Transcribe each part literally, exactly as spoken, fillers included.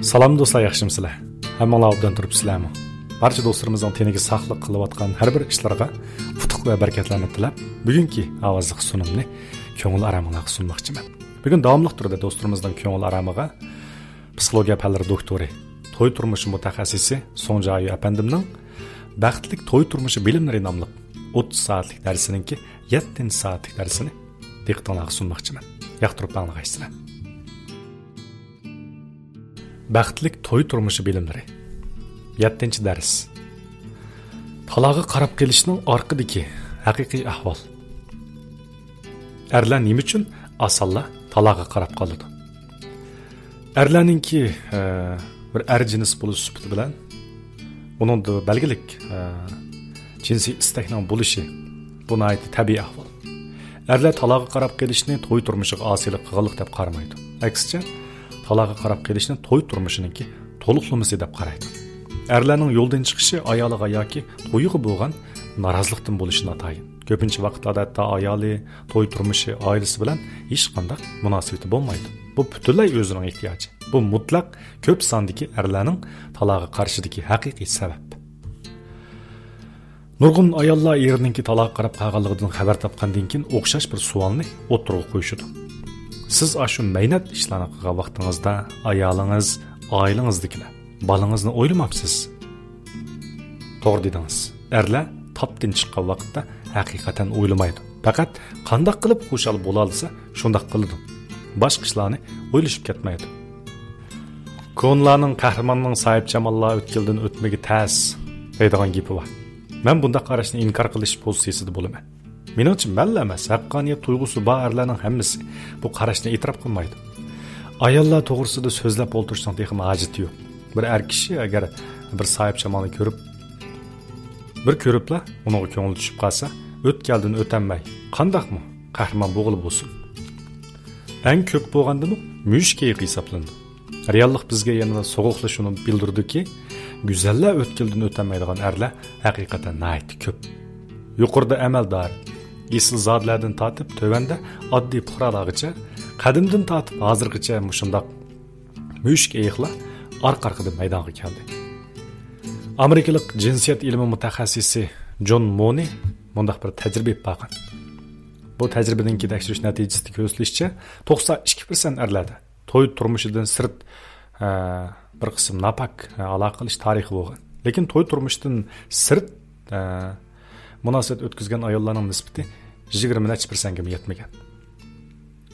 سالام دوستلار، ياخشىمۇسىلەر؟ ھەممىڭلار ئوبدان تۇرۇپسىلەرمۇ؟ بارچە دوستلىرىمىزنىڭ تېنىگە ساقلىق، قىلىۋاتقان ھەر بىر ئىشلىرىغا ئۇتۇق ۋە بەرىكەتلەرنى تىلەپ، بۈگۈنكى ئاۋازلىق سۇنۇمنى كۆڭۈل ئارامىڭلارغا سۇنماقچىمەن. بۈگۈن داۋاملىق تۈردە دوستلىرىمىزنىڭ كۆڭۈل ئارامىغا پسىخولوگىيە پەنلىرى دوكتورى، توي تۇرمۇشى مۇتەخەسسىسى سۇڭ جايۈ ئەپەندىمنىڭ بەختلىك توي تۇرمۇشى بىلىملىرى ناملىق ئوتتۇز سائەتلىك دەرسىنىڭكى يەتتىنچى سائەتلىك دەرسىنى دىققىتىڭلارغا سۇنماقچىمەن. ياقتۇرۇپ ئاڭلىغايسىلەر. بەختلىك توي تۇرمۇشى بىلىملىرى. يەتتىنچى دەرس. تالاغا قاراپ قېلىشنىڭ ئارقىدىكى ھەقىقىي ئەھۋال. ئەرلەر نېمە ئۈچۈن ئاسانلا تالاغا قاراپ قالىدۇ؟ ئەرلەرنىڭكى، ئە، بىر ئەر جىنس بولۇش سۈپىتى بىلەن ئۇنىڭدا بەلگىلىك، ئە، جىنسىي ئىستەكنىڭ بولۇشى، بۇ ناھايىتى تەبىئىي ئەھۋال. ئەرلەر تالاغا قاراپ قېلىشنى توي تۇرمۇشىغا ئاسىيلىق قىلغانلىق دەپ قارىمايدۇ. ئەكسىچە، تالاغا قاراپ قېلىشنى توي تۇرمۇشىنىڭكى تولۇقلىمىسى دەپ قارايدۇ. ئەرلەرنىڭ يولدىن چىقىشى ئايالىغا ياكى تويىغا بولغان نارازىلىقتىن بولۇشى ناتايىن. كۆپىنچە ۋاقىتتا، ئادەتتە، ئايالى توي تۇرمۇشى، ئائىلىسى بىلەن ھېچقانداق مۇناسىۋىتى بولمايدۇ. بۇ پۈتۈنلەي ئۆزىنىڭ ئېھتىياجى. بۇ مۇتلەق كۆپ ساندىكى ئەرلەرنىڭ تالاغا قارىشىدىكى ھەقىقىي سەۋەب. نۇرغۇن ئاياللار ئېرىنىڭكى تالاغا قاراپ قالغانلىقىدىن خەۋەر تاپقاندىن كېيىن ئوخشاش بىر سوئالنى ئوتتۇرىغا قويۇشىدۇ. سىز ئاشۇ مەينەت ئىشلارنى قىلغان ۋاقتىڭىزدا ئايالىڭىز، ئائىلىڭىزدىكىلەر، بالىڭىزنى ئويلىمامسىز؟ توغرا دېدىڭىز. ئەرلەر تاپتىن چىققان ۋاقىتتا ھەقىقەتەن ئويلىمايدۇ. پەقەت قانداق قىلىپ خۇشال بولالىسا، شۇنداق قىلىدۇ. باشقا ئىشلارنى ئويلىشىپ كەتمەيدۇ. كونىلارنىڭ «قەھرىماننىڭ ساھىبجاماللار ئۆتكىلىدىن ئۆتمىگى تەس» دەيدىغان گېپى بار. مەن بۇنداق قاراشنى ئىنكار قىلىش پوزىتسىيىسىدە بولىمەن. مېنىڭچە، مەنلا ئەمەس، ھەققانىيەت تۇيغۇسى بار ئەرلەرنىڭ ھەممىسى بۇ قاراشنى ئېتىراپ قىلمايدۇ. ئاياللار توغرىسىدا سۆزلەپ ئولتۇرۇشنىڭ تېخىمۇ ھاجىتى يوق. بىر ئەر كىشى ئەگەر بىر ساھىبجامالنى كۆرۈپ، بىر كۆرۈپلا ئۇنىڭغا كۆڭلى چۈشۈپ قالسا، ئۆتكەلدىن ئۆتەلمەي، قانداقمۇ قەھرىمان بولغىلى بولسۇن؟ ئەڭ كۆپ بولغاندىمۇ مۈشۈك ئېيىقى ھېسابلىنىدۇ. رېئاللىق بىزگە يەنىلا سوغۇقلا شۇنى بىلدۈرىدۇكى، گۈزەللەر ئۆتكىلىدىن ئۆتەلمەيدىغان ئەرلەر ھەقىقەتەن ناھايىتى كۆپ. يۇقىرىدا ئەمەلدار، ئېسىلزادىلەردىن تارتىپ تۆۋەندە ئاددىي پۇقرالارغىچە، قەدىمدىن تارتىپ ھازىرغىچە مۇشۇنداق مۈشۈك ئېيىقلار ئارقا-ئارقىدىن مەيدانغا كەلدى. ئامېرىكىلىق جىنسىيەت ئىلمى مۇتەخەسسىسى جون مونى مۇنداق بىر تەجرىبە ئېلىپ بارغان. بۇ تەجرىبىنىڭكى تەكشۈرۈش نەتىجىسىدە كۆرسىتىلىشىچە، توقسان ئىككى پىرسەنت ئەرلەردە توي تۇرمۇشىدىن سىرت، ئە، بىر قىسىم ناپاك، ئە، ئالاقە قىلىش تارىخى بولغان. لېكىن توي تۇرمۇشىدىن سىرت، ئە، مۇناسىۋەت ئۆتكۈزگەن ئاياللارنىڭ نىسبىتى يىگىرمە نەچچە پىرسەنتكىمۇ يەتمىگەن.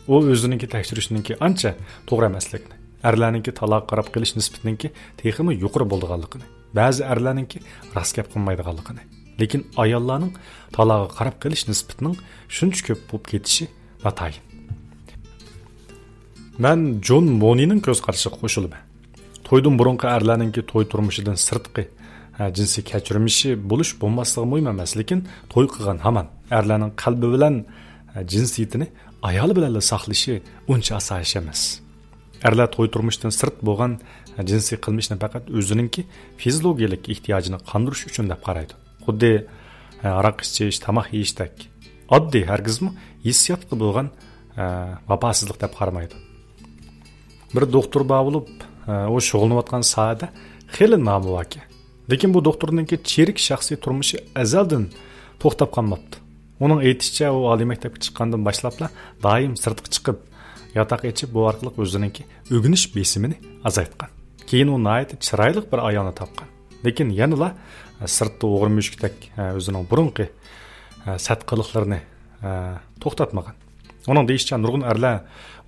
ئۇ ئۆزىنىڭكى تەكشۈرۈشنىڭكى ئانچە توغرا ئەمەسلىكىنى، ئەرلەرنىڭكى تالاغا قاراپ قېلىش نىسبىتىنىڭكى تېخىمۇ يۇقىرى بولىدىغانلىقىنى، بەزى ئەرلەرنىڭكى راست گەپ قىلمايدىغانلىقىنى، لېكىن ئاياللارنىڭ تالاغا قاراپ قېلىش نىسبىتىنىڭ شۇنچە كۆپ بولۇپ كېتىشى ناتايىن. مەن جون مونىنىڭ كۆز قارىشىغا قوشۇلىمەن. تويدىن بۇرۇنقى ئەرلەرنىڭكى توي تۇرمۇشىدىن سىرتقى، ھە، جىنسىي كەچۈرمىشى بولۇش بولماسلىقى مۇھىم ئەمەس، لېكىن توي قىلغان ھامان ئەرلەرنىڭ قەلبى بىلەن، ھە، جىنسىيىتىنى ئايالى بىلەنلا ساقلىشى ئۇنچە ئاسان ئىش ئەمەس. ئەرلەر توي تۇرمۇشىدىن سىرت بولغان، ھە، جىنسىي قىلمىشنى پەقەت ئۆزىنىڭكى فىزىولوگىيەلىك ئېھتىياجىنى قاندۇرۇش ئۈچۈن دەپ قارايدۇ. خۇددى، ھە، ھاراق ئىچىش، تاماق يېيىشتەك ئاددىي، ھەرگىزمۇ ھېسسىياتقا بولغان، ھە، ۋاپاسىزلىق دەپ قارىمايدۇ. بىر دوختۇر بار بولۇپ، ئۇ شۇغۇللىنىۋاتقان ساھەدە خېلى نامى باركەن. لېكىن بۇ دوختۇرنىڭكى چىرىك شەخسىي تۇرمۇشى ئەزەلدىن توختاپ قالماپتۇ. ئۇنىڭ ئېيتىشىچە، ئۇ ئالىي مەكتەپكە چىققاندىن باشلاپلا دائىم سىرتقا چىقىپ، ياتاق ئېچىپ، بۇ ئارقىلىق ئۆزىنىڭكى ئۆگىنىش بېسىمىنى ئازايتقان. كېيىن ئۇ ناھايىتى چىرايلىق بىر ئايالنى تاپقان. لېكىن يەنىلا سىرتتا ئوغرى مۈشۈكتەك ئۆزىنىڭ بۇرۇنقى سەت قىلىقلىرىنى توختاتمىغان. ئۇنىڭ دېيىشىچە، نۇرغۇن ئەرلەر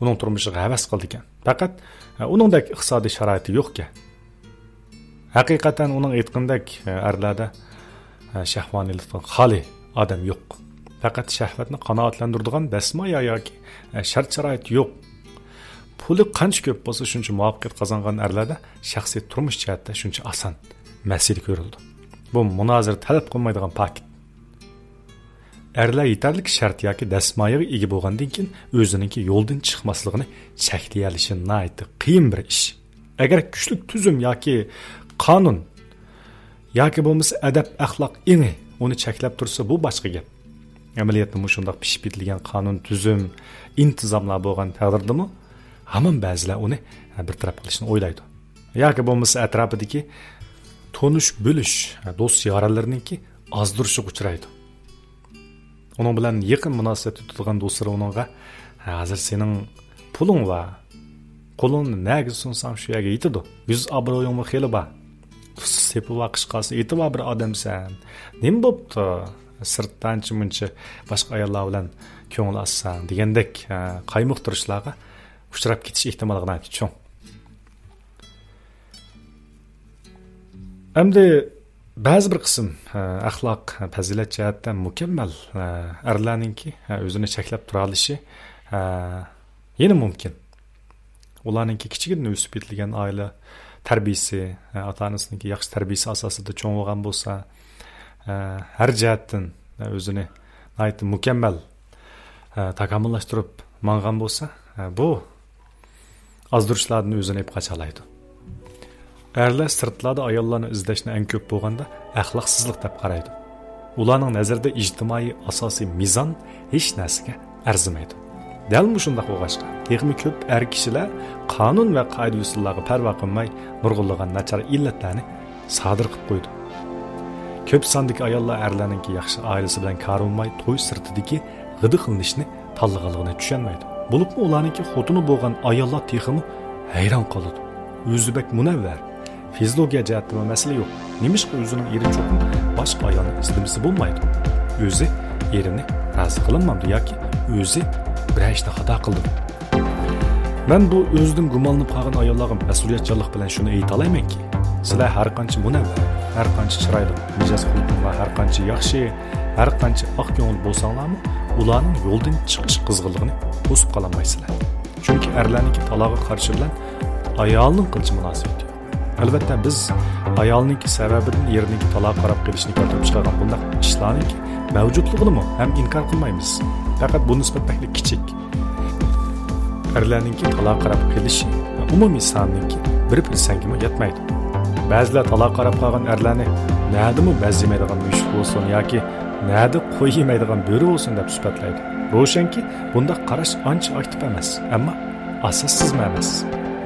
ئۇنىڭ تۇرمۇشىغا ھەۋەس قىلىدىكەن. پەقەت، ئە، ئۇنىڭدەك ئىقتىسادىي شارائىتى يوقكەن. ھەقىقەتەن ئۇنىڭ ئېيتقىنىدەك، ئە، ئەرلەردە، ئە، شەھۋانىيلىقتىن خالىي ئادەم يوق. پەقەت شەھۋەتنى قانائەتلەندۈرىدىغان دەسمايە ياكى، ئە، شەرت-شارائىت يوق. پۇلى قانچە كۆپ بولسا، شۇنچە مۇۋەپپەقىيەت قازانغان ئەرلەردە شەخسىي تۇرمۇش جەھەتتە شۇنچە ئاسان مەسىلە كۆرۈلىدۇ. بۇ مۇنازىرە تەلەپ قىلمايدىغان پاكىت. ئەرلەر يېتەرلىك شەرت ياكى دەسمايىغا ئىگە بولغاندىن كېيىن ئۆزىنىڭكى يولدىن چىقماسلىقىنى چەكلىيەلىشى ناھايىتى قىيىن بىر ئىش. ئەگەر كۈچلۈك تۈزۈم ياكى قانۇن ياكى بولمىسا ئەدەپ-ئەخلاق ئېڭى ئۇنى چەكلەپ تۇرسا، بۇ باشقا گەپ. ئەمەلىيەتتە مۇشۇنداق پىشىپ يېتىلگەن قانۇن، تۈزۈم، ئىنتىزاملار بولغان تەقدىردىمۇ ھامان بەزىلەر ئۇنى بىر تەرەپ قىلىشنى ئويلايدۇ. ياكى بولمىسا ئەتراپىدىكى تونۇش بىلىش، دوست يارەنلىرىنىڭكى ئازدۇرۇشىغا ئۇچرايدۇ. ئۇنىڭ بىلەن يېقىن مۇناسىۋەت تۇتىدىغان دوستلىرى ئۇنىڭغا، «ھە، ھازىر سېنىڭ پۇلۇڭ بار، قولۇڭنى نەگە سۇنساڭ شۇ يەرگە يېتىدۇ، يۈز ئابرۇيۇڭمۇ خېلى بار، تۇزسا سېپى بار، قىشقارسا ئېتى بار بىر ئادەمسەن، نېمە بوپتۇ، سىرتتا ئانچە مۇنچە باشقا ئاياللار بىلەن كۆڭۈل ئاچساڭ» دېگەندەك، ھە، قايمۇقتۇرۇشلارغا ئۇچراپ كېتىش ئېھتىمالى ناھايىتى چوڭ. ئەمدى بەزى بىر قىسىم، ئە، ئەخلاق، پەزىلەت جەھەتتە مۇكەممەل، ئە، ئەرلەرنىڭكى، ئە، ئۆزىنى چەكلەپ تۇرالىشى، ئە، يەنە مۇمكىن. ئۇلارنىڭكى كىچىكىدىن ئۆسۈپ يېتىلگەن ئائىلە تەربىيىسى، ئە، ئاتا-ئانىسىنىڭكى ياخشى تەربىيىسى ئاساسىدا چوڭ بولغان بولسا، ئە، ھەر جەھەتتىن، ئە، ئۆزىنى ناھايىتى مۇكەممەل، ئە، تاكامۇللاشتۇرۇپ ماڭغان بولسا، ئە، بۇ ئازدۇرۇشلاردىن ئۆزىنى ئېلىپ قاچالايدۇ. ئەرلەر سىرتلاردا ئاياللارنى ئىزدەشنى ئەڭ كۆپ بولغاندا ئەخلاقسىزلىق دەپ قارايدۇ. ئۇلارنىڭ نەزىرىدە ئىجتىمائىي ئاساسىي مىزان ھېچ نەرسىگە ئەرزىمەيدۇ. دەل مۇشۇنداق بولغاچقا، تېخىمۇ كۆپ ئەر كىشىلەر قانۇن ۋە قائىدە-ئۇسۇللارغا پەرۋا قىلماي، نۇرغۇنلىغان ناچار ئىللەتلەرنى سادىر قىلىپ قويىدۇ. كۆپ ساندىكى ئاياللار ئەرلەرنىڭكى ياخشى ئائىلىسى بىلەن كارى بولماي، توي سىرتىدىكى غىدىقلىنىشنى تاللىغانلىقىنى چۈشەنمەيدۇ. بولۇپمۇ ئۇلارنىڭكى خوتۇنى بولغان ئاياللار تېخىمۇ ھەيران قالىدۇ. ئۆزى بەك مۇنەۋۋەر. فىزىولوگىيە جەھەتتىمۇ مەسىلە يوق. نېمىشقا ئۆزىنىڭ ئېرى چوقۇم باشقا ئايالنى ئىزدىمىسە بولمايدۇ؟ ئۆزى ئېرىنى رازى قىلالمامدۇ ياكى ئۆزى بىرەر ئىشنى خاتا قىلدىمۇ؟ مەن بۇ ئۆزىدىن گۇمانلىنىپ قالغان ئاياللارغا مەسئۇلىيەتچانلىق بىلەن شۇنى ئېيتالايمەنكى، سىلەر ھەر قانچە مۇنەۋۋەر، ھەر قانچە چىرايلىق، مىجەز خۇلقۇڭلار ھەر قانچە ياخشى، ھەر قانچە ئاق كۆڭۈل بولساڭلارمۇ، ئۇلارنىڭ يولدىن چىقىش قىزغىنلىقىنى توسۇپ قالالمايسىلەر. چۈنكى ئەرلەرنىڭكى تالاغا قارىشى بىلەن ئايالنىڭ قىلچە مۇناسىۋىتى يوق. ئەلۋەتتە، بىز ئايالنىڭكى سەۋەبىدىن ئېرىنىڭكى تالاغا قاراپ قېلىشىنى كەلتۈرۈپ چىقارغان بۇنداق ئىشلارنىڭكى مەۋجۇتلۇقىنىمۇ ھەم ئىنكار قىلمايمىز. پەقەت بۇ نىسبەت بەكلا كىچىك. ئەرلەرنىڭكى تالاغا قاراپ قېلىشى ئومۇمىي ساننىڭكى بىر پىرسەنتكىمۇ يەتمەيدۇ. بەزىلەر تالاغا قاراپ قالغان ئەرلەرنى نەدىمۇ بەز يېمەيدىغان مۈشۈك بولسۇن ياكى نەدە قوي يېمەيدىغان بۆرە بولسۇن دەپ سۈپەتلەيدۇ. روشەنكى، بۇنداق قاراش ئانچە ئاكتىپ ئەمەس، ئەمما ئاساسسىزمۇ ئەمەس.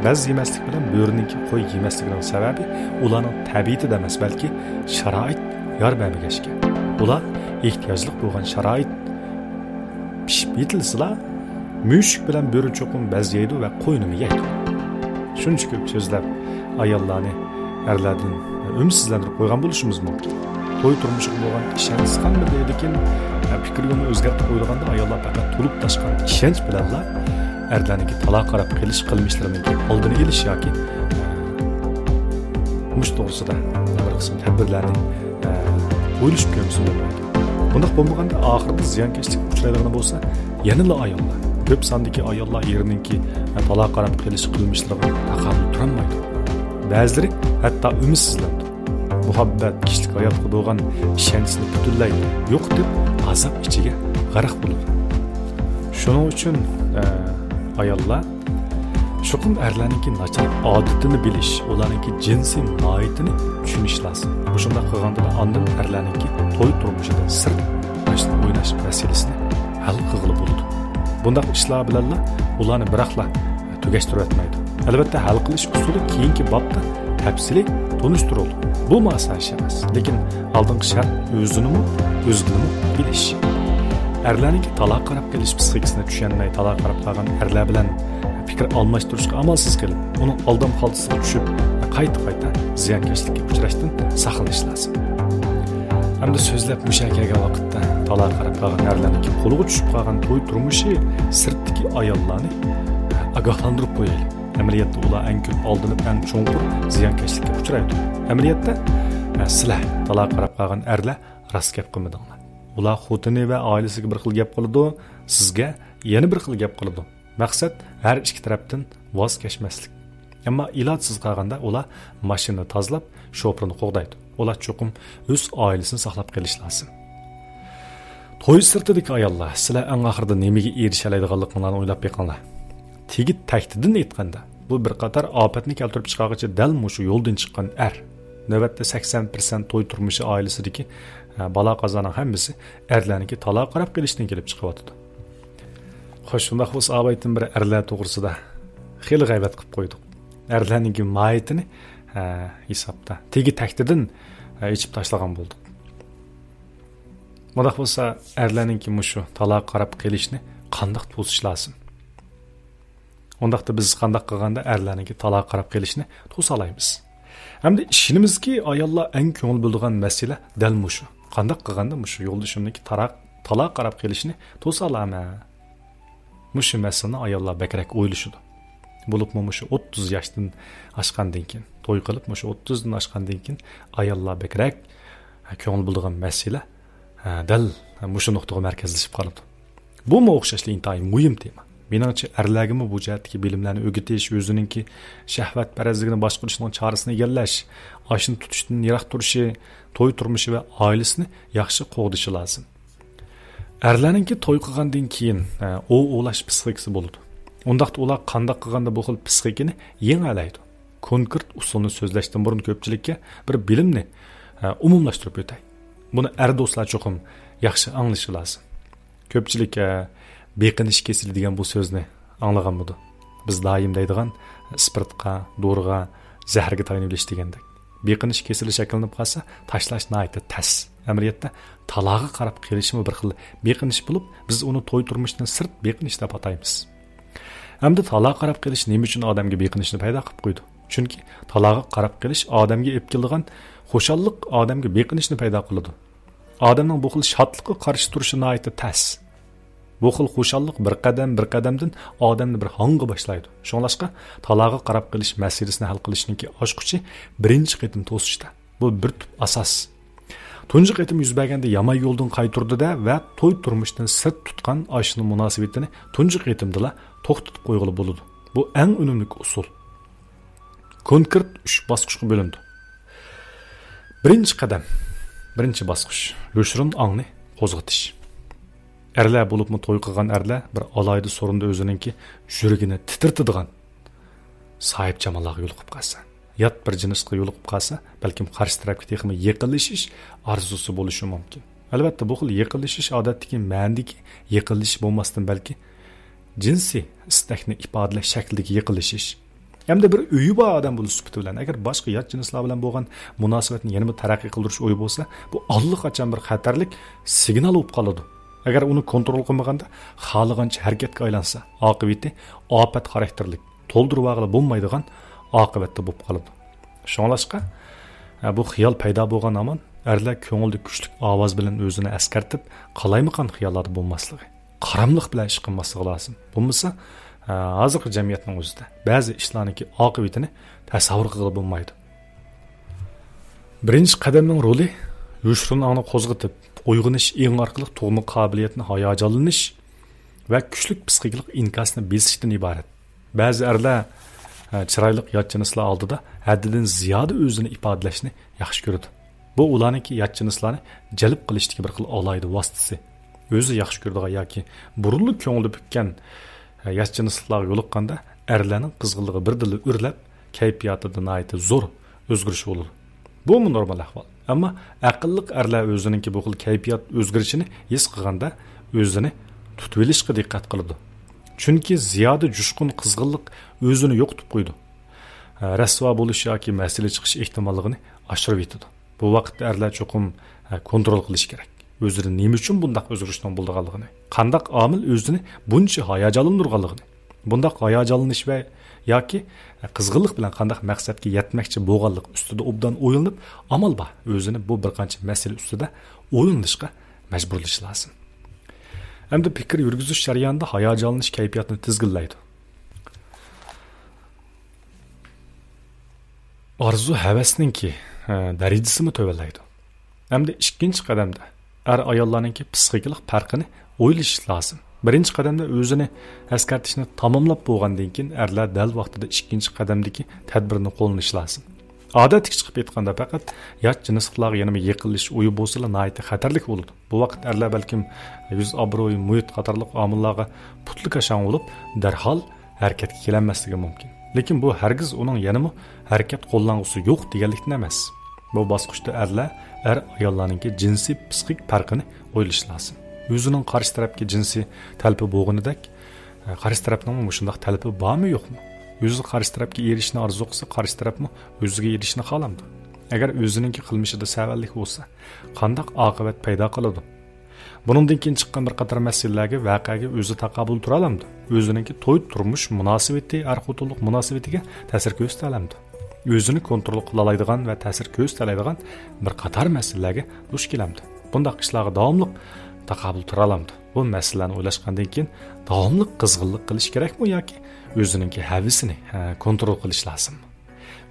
بەز يېمەسلىك بىلەن بۆرىنىڭكى قوي يېمەسلىكىنىڭ سەۋەبى ئۇلارنىڭ تەبىئىتىدە ئەمەس، بەلكى شارائىت يار بەرمىگەچكەن. ئۇلار ئېھتىياجلىق بولغان شارائىت پىشىپ يېتىلسىلا، مۈشۈك بىلەن بۆرە چوقۇم بەز يەيدۇ ۋە قوينىمۇ يەيدۇ. شۇنچە كۆپ سۆزلەپ، ئاياللارنى ئەرلەردىن ئۈمىدسىزلەندۈرۈپ قويغان بولۇشىمىز مۇمكىن. توي تۇرمۇشىغا بولغان ئىشەنچ سىقالمىدى، لېكىن پىكرىنى ئۆزگەرتىپ قويىدىغاندا ئاياللار پەقەت تولۇپ تاشقان ئىشەنچ بىلەنلا ئەرلەرنىڭكى تالاغا قاراپ قېلىش قىلمىشلىرىنىڭكى ئالدىنى ئېلىش ياكى مۇشۇ توغرىسىدا بىر قىسىم تەدبىرلەرنى ئويلىشىپ كۆرمىسە بولمايدۇ. بۇنداق بولمىغاندا ئاخىرىدا زىيانكەشلىككە ئۇچرايدىغىنى بولسا يەنىلا ئاياللار. كۆپ ساندىكى ئاياللار ئېرىنىڭكى تالاغا قاراپ قېلىش قىلمىشلىرىغا تاقابىل تۇرالمايدۇ. بەزىلىرى ھەتتا ئۈمىدسىزلەندى. مۇھەببەت، كىشىلىك ھاياتقا بولغان ئىشەنچنى پۈتۈنلەي يوقىتىپ، ئازاب ئىچىگە غەرق بولىدۇ. شۇنىڭ ئۈچۈن، ئە، ئاياللار چوقۇم ئەرلەرنىڭكى ناچار ئادىتىنى بىلىش، ئۇلارنىڭكى جىنسىي ماھىيىتىنى چۈشىنىش لازىم. مۇشۇنداق قىلغاندىلا ئاندىن ئەرلەرنىڭكى توي تۇرمۇشىدىن سىرت ئاشنا ئويناش مەسىلىسىنى ھەل قىلغىلى بولىدۇ. بۇنداق ئىشلار بىلەنلا ئۇلارنى بىراقلا تۈگەشتۈرۈۋەتمەيدۇ. ئەلۋەتتە، ھەل قىلىش ئۇسۇلى كېيىنكى بابتا تەپسىلىي تونۇشتۇرۇلىدۇ. بۇمۇ ئاسان ئىش ئەمەس. لېكىن ئالدىنقى شەرت ئۆزىنىمۇ، ئۆزگىنىمۇ بىلىش. ئەرلەرنىڭكى تالاغا قاراپ قېلىش پىسخىكىسىنى چۈشەنمەي، تالاغا قاراپ قالغان ئەرلەر بىلەن پىكىر ئالماشتۇرۇشقا ئامالسىز قېلىپ، ئۇنىڭ ئالدام خالتىسىغا چۈشۈپ، قايتا-قايتا زىيانكەشلىككە ئۇچراشتىن ساقلىنىش لازىم. ئەمدى سۆزلەپ مۇشۇ يەرگە كەلگەن ۋاقىتتا، تالاغا قاراپ قالغان ئەرلەرنىڭكى قولىغا چۈشۈپ قالغان توي تۇرمۇشى سىرتتىكى ئاياللارنى ئاگاھلاندۇرۇپ قويايلى. ئەمەلىيەتتە ئۇلار ئەڭ كۆپ ئالدىنىپ، ئەڭ چوڭقۇر زىيانكەشلىككە ئۇچرايدۇ. ئەمەلىيەتتە، ئە، سىلەر، تالاغا قاراپ قالغان ئەرلەر، راست گەپ قىلمىدىڭلار. ئۇلار خوتۇنى ۋە ئائىلىسىگە بىر خىل گەپ قىلىدۇ، سىزگە يەنە بىر خىل گەپ قىلىدۇ. مەقسەت، ھەر ئىككى تەرەپتىن ۋاز كەچمەسلىك. ئەمما ئىلاجسىز قالغاندا ئۇلار ماشىنىنى تازىلاپ، شوپۇرنى قوغدايدۇ. ئۇلار چوقۇم ئۆز ئائىلىسىنى ساقلاپ قېلىشى لازىم. توي سىرتىدىكى ئاياللار، سىلەر ئەڭ ئاخىرىدا نېمىگە ئېرىشەلەيدىغانلىقىڭلارنى ئويلاپ بېقىڭلار. تېگى تەكتىدىن ئېيتقاندا، بۇ بىر قاتار ئاپەتنى كەلتۈرۈپ چىقارغۇچى دەل مۇشۇ يولدىن چىققان ئەر. نۆۋەتتە سەكسەن پىرسەنت توي تۇرمۇشى ئائىلىسىدىكى، ئە، بالا-قازانىڭ ھەممىسى ئەرلەرنىڭكى تالاغا قاراپ قېلىشتىن كېلىپ چىقىۋاتىدۇ. خوش، شۇنداق بولسا، ئاۋايتىن بىر ئەرلەر توغرىسىدا خېلى غەيۋەت قىلىپ قويدۇق. ئەرلەرنىڭكى ماھىيىتىنى، ھە، ھېسابتا تېگى تەكتىدىن، ھە، ئېچىپ تاشلىغان بولدۇق. مۇنداق بولسا، ئەرلەرنىڭكى مۇشۇ تالاغا قاراپ قېلىشنى قانداق توسۇش لازىم؟ ئۇنداقتا بىز قانداق قىلغاندا ئەرلەرنىڭكى تالاغا قاراپ قېلىشنى توسالايمىز؟ ھەمدە ئىشىنىمىزكى، ئاياللار ئەڭ كۆڭۈل بۆلىدىغان مەسىلە دەل مۇشۇ. قانداق قىلغاندا مۇشۇ يولدىشىمنىڭكى تاراق-، تالاغا قاراپ قېلىشنى توسالايمەن؟ مۇشۇ مەسىلىنى ئاياللار بەكرەك ئويلىشىدۇ. بولۇپمۇ مۇشۇ ئوتتۇز ياشتىن ئاشقاندىن كېيىن، توي قىلىپ مۇشۇ ئوتتۇزدىن ئاشقاندىن كېيىن ئاياللار بەكرەك، ھە، كۆڭۈل بۆلىدىغان مەسىلە، ھە، دەل مۇشۇ نۇقتىغا مەركەزلىشىپ قالىدۇ. بۇمۇ ئوخشاشلا ئىنتايىن مۇھىم تېما. مېنىڭچە، ئەرلەرگىمۇ بۇ جەھەتتىكى بىلىملەرنى ئۆگىتىش، ئۆزىنىڭكى شەھۋەتپەرەسلىكىنى باشقۇرۇشنىڭ چارىسىنى ئىگىلەش، ئاشنى تۇتۇشتىن يىراق تۇرۇشى، توي تۇرمۇشى ۋە ئائىلىسىنى ياخشى قوغدىشى لازىم. ئەرلەرنىڭكى توي قىلغاندىن كېيىن، ئە، ئوۋ ئوۋلاش پىسخىكىسى بولىدۇ. ئۇنداقتا ئۇلار قانداق قىلغاندا بۇ خىل پىسخىكىنى يېڭەلەيدۇ؟ كونكرېت ئۇسۇلنى سۆزلەشتىن بۇرۇن كۆپچىلىككە بىر بىلىمنى، ئە، ئومۇملاشتۇرۇپ ئۆتەي. بۇنى ئەر دوستلار چوقۇم ياخشى ئاڭلىشى لازىم. كۆپچىلىك، ئە، بېقىنىش كېسىلى دېگەن بۇ سۆزنى ئاڭلىغانمىدۇ؟ بىز دائىم دەيدىغان ئىسپىرتقا، دورىغا، زەھەرگە تايىنىۋېلىش دېگەندەك. بېقىنىش كېسىلى شەكىللىنىپ قالسا، تاشلاش ناھايىتى تەس. ئەمەلىيەتتە، تالاغا قاراپ قېلىشمۇ بىر خىل بېقىنىش بولۇپ، بىز ئۇنى توي تۇرمۇشتىن سىرت بېقىنىش دەپ ئاتايمىز. ئەمدى تالاغا قاراپ قېلىش نېمە ئۈچۈن ئادەمگە بېقىنىشنى پەيدا قىلىپ قويىدۇ؟ چۈنكى تالاغا قاراپ قېلىش ئادەمگە ئېلىپ كېلىدىغان خۇشاللىق ئادەمگە بېقىنىشنى پەيدا قىلىدۇ. ئادەمنىڭ بۇ خىل شادلىققا قارشى تۇرۇشى ناھايىتى تەس. بۇ خىل خۇشاللىق بىر قەدەم، بىر قەدەمدىن ئادەمنى بىر ھاڭغا باشلايدۇ. شۇڭلاشقا، تالاغا قاراپ قېلىش مەسىلىسىنى ھەل قىلىشنىڭكى ئاچقۇچى بىرىنچى قېتىم توسۇشتا. بۇ بىر تۈپ ئاساس. تۇنجى قېتىم يۈز بەرگەندە يامان يولدىن قايتۇردى-دە ۋە توي تۇرمۇشتىن سىرت تۇتقان ئاشنا مۇناسىۋىتىنى تۇنجى قېتىمدىلا توختىتىپ قويغىلى بولىدۇ. بۇ ئەڭ ئۈنۈملۈك ئۇسۇل. كونكرېت ئۈچ باسقۇچقا بۆلۈنىدۇ. بىرىنچى قەدەم، بىرىنچى باسقۇچ، يوشۇرۇن ئاڭنى قوزغىتىش. ئەرلەر، بولۇپمۇ توي قىلغان ئەرلەر بىر ئالاھىدە سورۇندا ئۆزىنىڭكى يۈرىكىنى تىترىتىدىغان ساھىبجاماللارغا يولۇقۇپ قالسا، يات بىر جىنسقا يولۇقۇپ قالسا، بەلكىم قارشى تەرەپكە تېخىمۇ يېقىنلىشىش ئارزۇسى بولۇشى مۇمكىن. ئەلۋەتتە، بۇ خىل يېقىنلىشىش ئادەتتىكى مەنىدىكى يېقىنلىشىش بولماستىن، بەلكى جىنسىي ئىستەكنى ئىپادىلەش شەكلىدىكى يېقىنلىشىش. ھەمدە بىر ئۆيى بار ئادەم بولۇش سۈپىتى بىلەن، ئەگەر باشقا يات جىنسلار بىلەن بولغان مۇناسىۋەتنى يەنىمۇ تەرەققىي قىلدۇرۇش ئويى بولسا، بۇ ئاللىقاچان بىر خەتەرلىك سىگنال بولۇپ قالىدۇ. ئەگەر ئۇنى كونترول قىلمىغاندا، خالىغانچە ھەرىكەتكە ئايلانسا، ئاقىۋىتى ئاپەت خاراكتېرلىك، تولدۇرۇۋالغىلى بولمايدىغان ئاقىۋەتتە بولۇپ قالىدۇ. شۇڭلاشقا، ھە، بۇ خىيال پەيدا بولغان ھامان ئەرلەر كۆڭلىدە كۈچلۈك ئاۋاز بىلەن ئۆزىنى ئەسكەرتىپ، قالايمىقان خىياللاردا بولماسلىقى، قاراملىق بىلەن ئىش قىلماسلىقى لازىم. بولمىسا، ھە، ھازىرقى جەمئىيەتنىڭ ئۆزىدە بەزى ئىشلارنىڭكى ئاقىۋىتىنى تەسەۋۋۇر قىلغىلى بولمايدۇ. بىرىنچى قەدەمنىڭ رولى يوشۇرۇن ئاڭنى قوزغىتىپ، ئويغىنىش ئېڭى ئارقىلىق تۇغما قابىلىيەتنى، ھاياجانلىنىش ۋە كۈچلۈك پسىخىكىلىق ئىنكاسنى بېسىشتىن ئىبارەت. بەزى ئەرلەر، ئە، چىرايلىق يات جىنسلار ئالدىدا ھەددىدىن زىيادە ئۆزىنى ئىپادىلەشنى ياخشى كۆرىدۇ. بۇ ئۇلارنىڭكى يات جىنسلارنى جەلپ قىلىشتىكى بىر خىل ئالاھىدە ۋاسىتىسى. ئۆزى ياخشى كۆرىدىغان ياكى بۇرۇنلا كۆڭلى پۈككەن، ئە، يات جىنسلىقلارغا يولۇققاندا، ئەرلەرنىڭ قىزغىنلىقى بىردىنلا ئۆرلەپ، كەيپىياتىدا ناھايىتى زور ئۆزگىرىش بولىدۇ. بۇمۇ نورمال ئەھۋال. ئەمما ئەقىللىق ئەرلەر ئۆزىنىڭكى بۇ خىل كەيپىيات ئۆزگىرىشىنى ھېس قىلغاندا، ئۆزىنى تۇتۇۋېلىشقا دىققەت قىلىدۇ. چۈنكى زىيادە جۇشقۇن قىزغىنلىق ئۆزىنى يوقىتىپ قويىدۇ. رەسۋا بولۇش ياكى مەسىلە چىقىش ئېھتىماللىقىنى ئاشۇرۇۋېتىدۇ. بۇ ۋاقىتتا ئەرلەر چوقۇم، ھە، كونترول قىلىشى كېرەك. ئۆزىدە نېمە ئۈچۈن بۇنداق ئۆزگىرىشنىڭ بولىدىغانلىقىنى، قانداق ئامىل ئۆزىنى بۇنچە ھاياجانلاندۇرغانلىقىنى. بۇنداق ھاياجانلىنىش ۋە ياكى قىزغىنلىق بىلەن قانداق مەقسەتكە يەتمەكچى بولغانلىقى ئۈستىدە ئوبدان ئويلىنىپ، ئامال بار ئۆزىنى بۇ بىر قانچە مەسىلە ئۈستىدە ئويلىنىشقا مەجبۇرلىشى لازىم. ئەمدى پىكىر يۈرگۈزۈش جەريانىدا ھاياجانلىنىش كەيپىياتنى تىزگىنلەيدۇ. ئارزۇ ھەۋەسنىڭكى، ھە، دەرىجىسىمۇ تۆۋەنلەيدۇ. ئەمدى ئىككىنچى قەدەمدە ئەر-ئاياللارنىڭكى پسىخىكىلىق پەرقىنى ئويلىشىش لازىم. بىرىنچى قەدەمدە ئۆزىنى ئەسكەرتىشنى تاماملاپ بولغاندىن كېيىن، ئەرلەر دەل ۋاقتىدا ئىككىنچى قەدەمدىكى تەدبىرنى قوللىنىشى لازىم. ئادەتتىكىچە قىلىپ ئېيتقاندا، پەقەت يات جىنسلىقلارغا يەنىمۇ يېقىنلىشىش ئويى بولسىلا ناھايىتى خەتەرلىك بولىدۇ. بۇ ۋاقىت ئەرلەر بەلكىم يۈز ئابرۇي، مۇھىت قاتارلىق ئامىللارغا پۇتلىكاشاڭ بولۇپ، دەرھال ھەرىكەتكە كېلەلمەسلىكى مۇمكىن. لېكىن بۇ ھەرگىز ئۇنىڭ يەنىمۇ ھەرىكەت قوللانغۇسى يوق دېگەنلىكتىن ئەمەس. بۇ باسقۇچتا ئەرلەر ئەر-ئاياللارنىڭكى جىنسىي پسىخىك پەرقىنى ئويلىشى لازىم. ئۆزىنىڭ قارشى تەرەپكە جىنسىي تەلىپى بولغىنىدەك، قارشى تەرەپنىڭمۇ مۇشۇنداق تەلىپى بارمۇ يوقمۇ؟ ئۆزى قارشى تەرەپكە ئېرىشىشنى ئارزۇ قىلسا، قارشى تەرەپمۇ ئۆزىگە ئېرىشىشنى خالامدۇ؟ ئەگەر ئۆزىنىڭكى قىلمىشىدا سەۋەنلىك بولسا، قانداق ئاقىۋەت پەيدا قىلىدۇ؟ بۇنىڭدىن كېيىن چىققان بىر قاتار مەسىلىلەرگە، ۋەقەگە ئۆزى تاقابىل تۇرالامدۇ؟ ئۆزىنىڭكى توي تۇرمۇش مۇناسىۋىتى، ئەر خوتۇنلۇق مۇناسىۋىتىگە تەسىر كۆرسىتەلەمدۇ؟ ئۆزىنى كونترول قىلالايدىغان ۋە تەسىر كۆرسىتەلەيدىغان بىر قاتار مەسىلىلەرگە دۇچ كېلەمدۇ؟ بۇنداق ئىشلارغا داۋاملىق تاقابىل تۇرالامدۇ؟ بۇ مەسىلىلەرنى ئويلاشقاندىن كېيىن داۋاملىق قىزغىنلىق قىلىش كېرەكمۇ ياكى ئۆزىنىڭكى ھەۋىسىنى، ھە، كونترول قىلىش لازىممۇ؟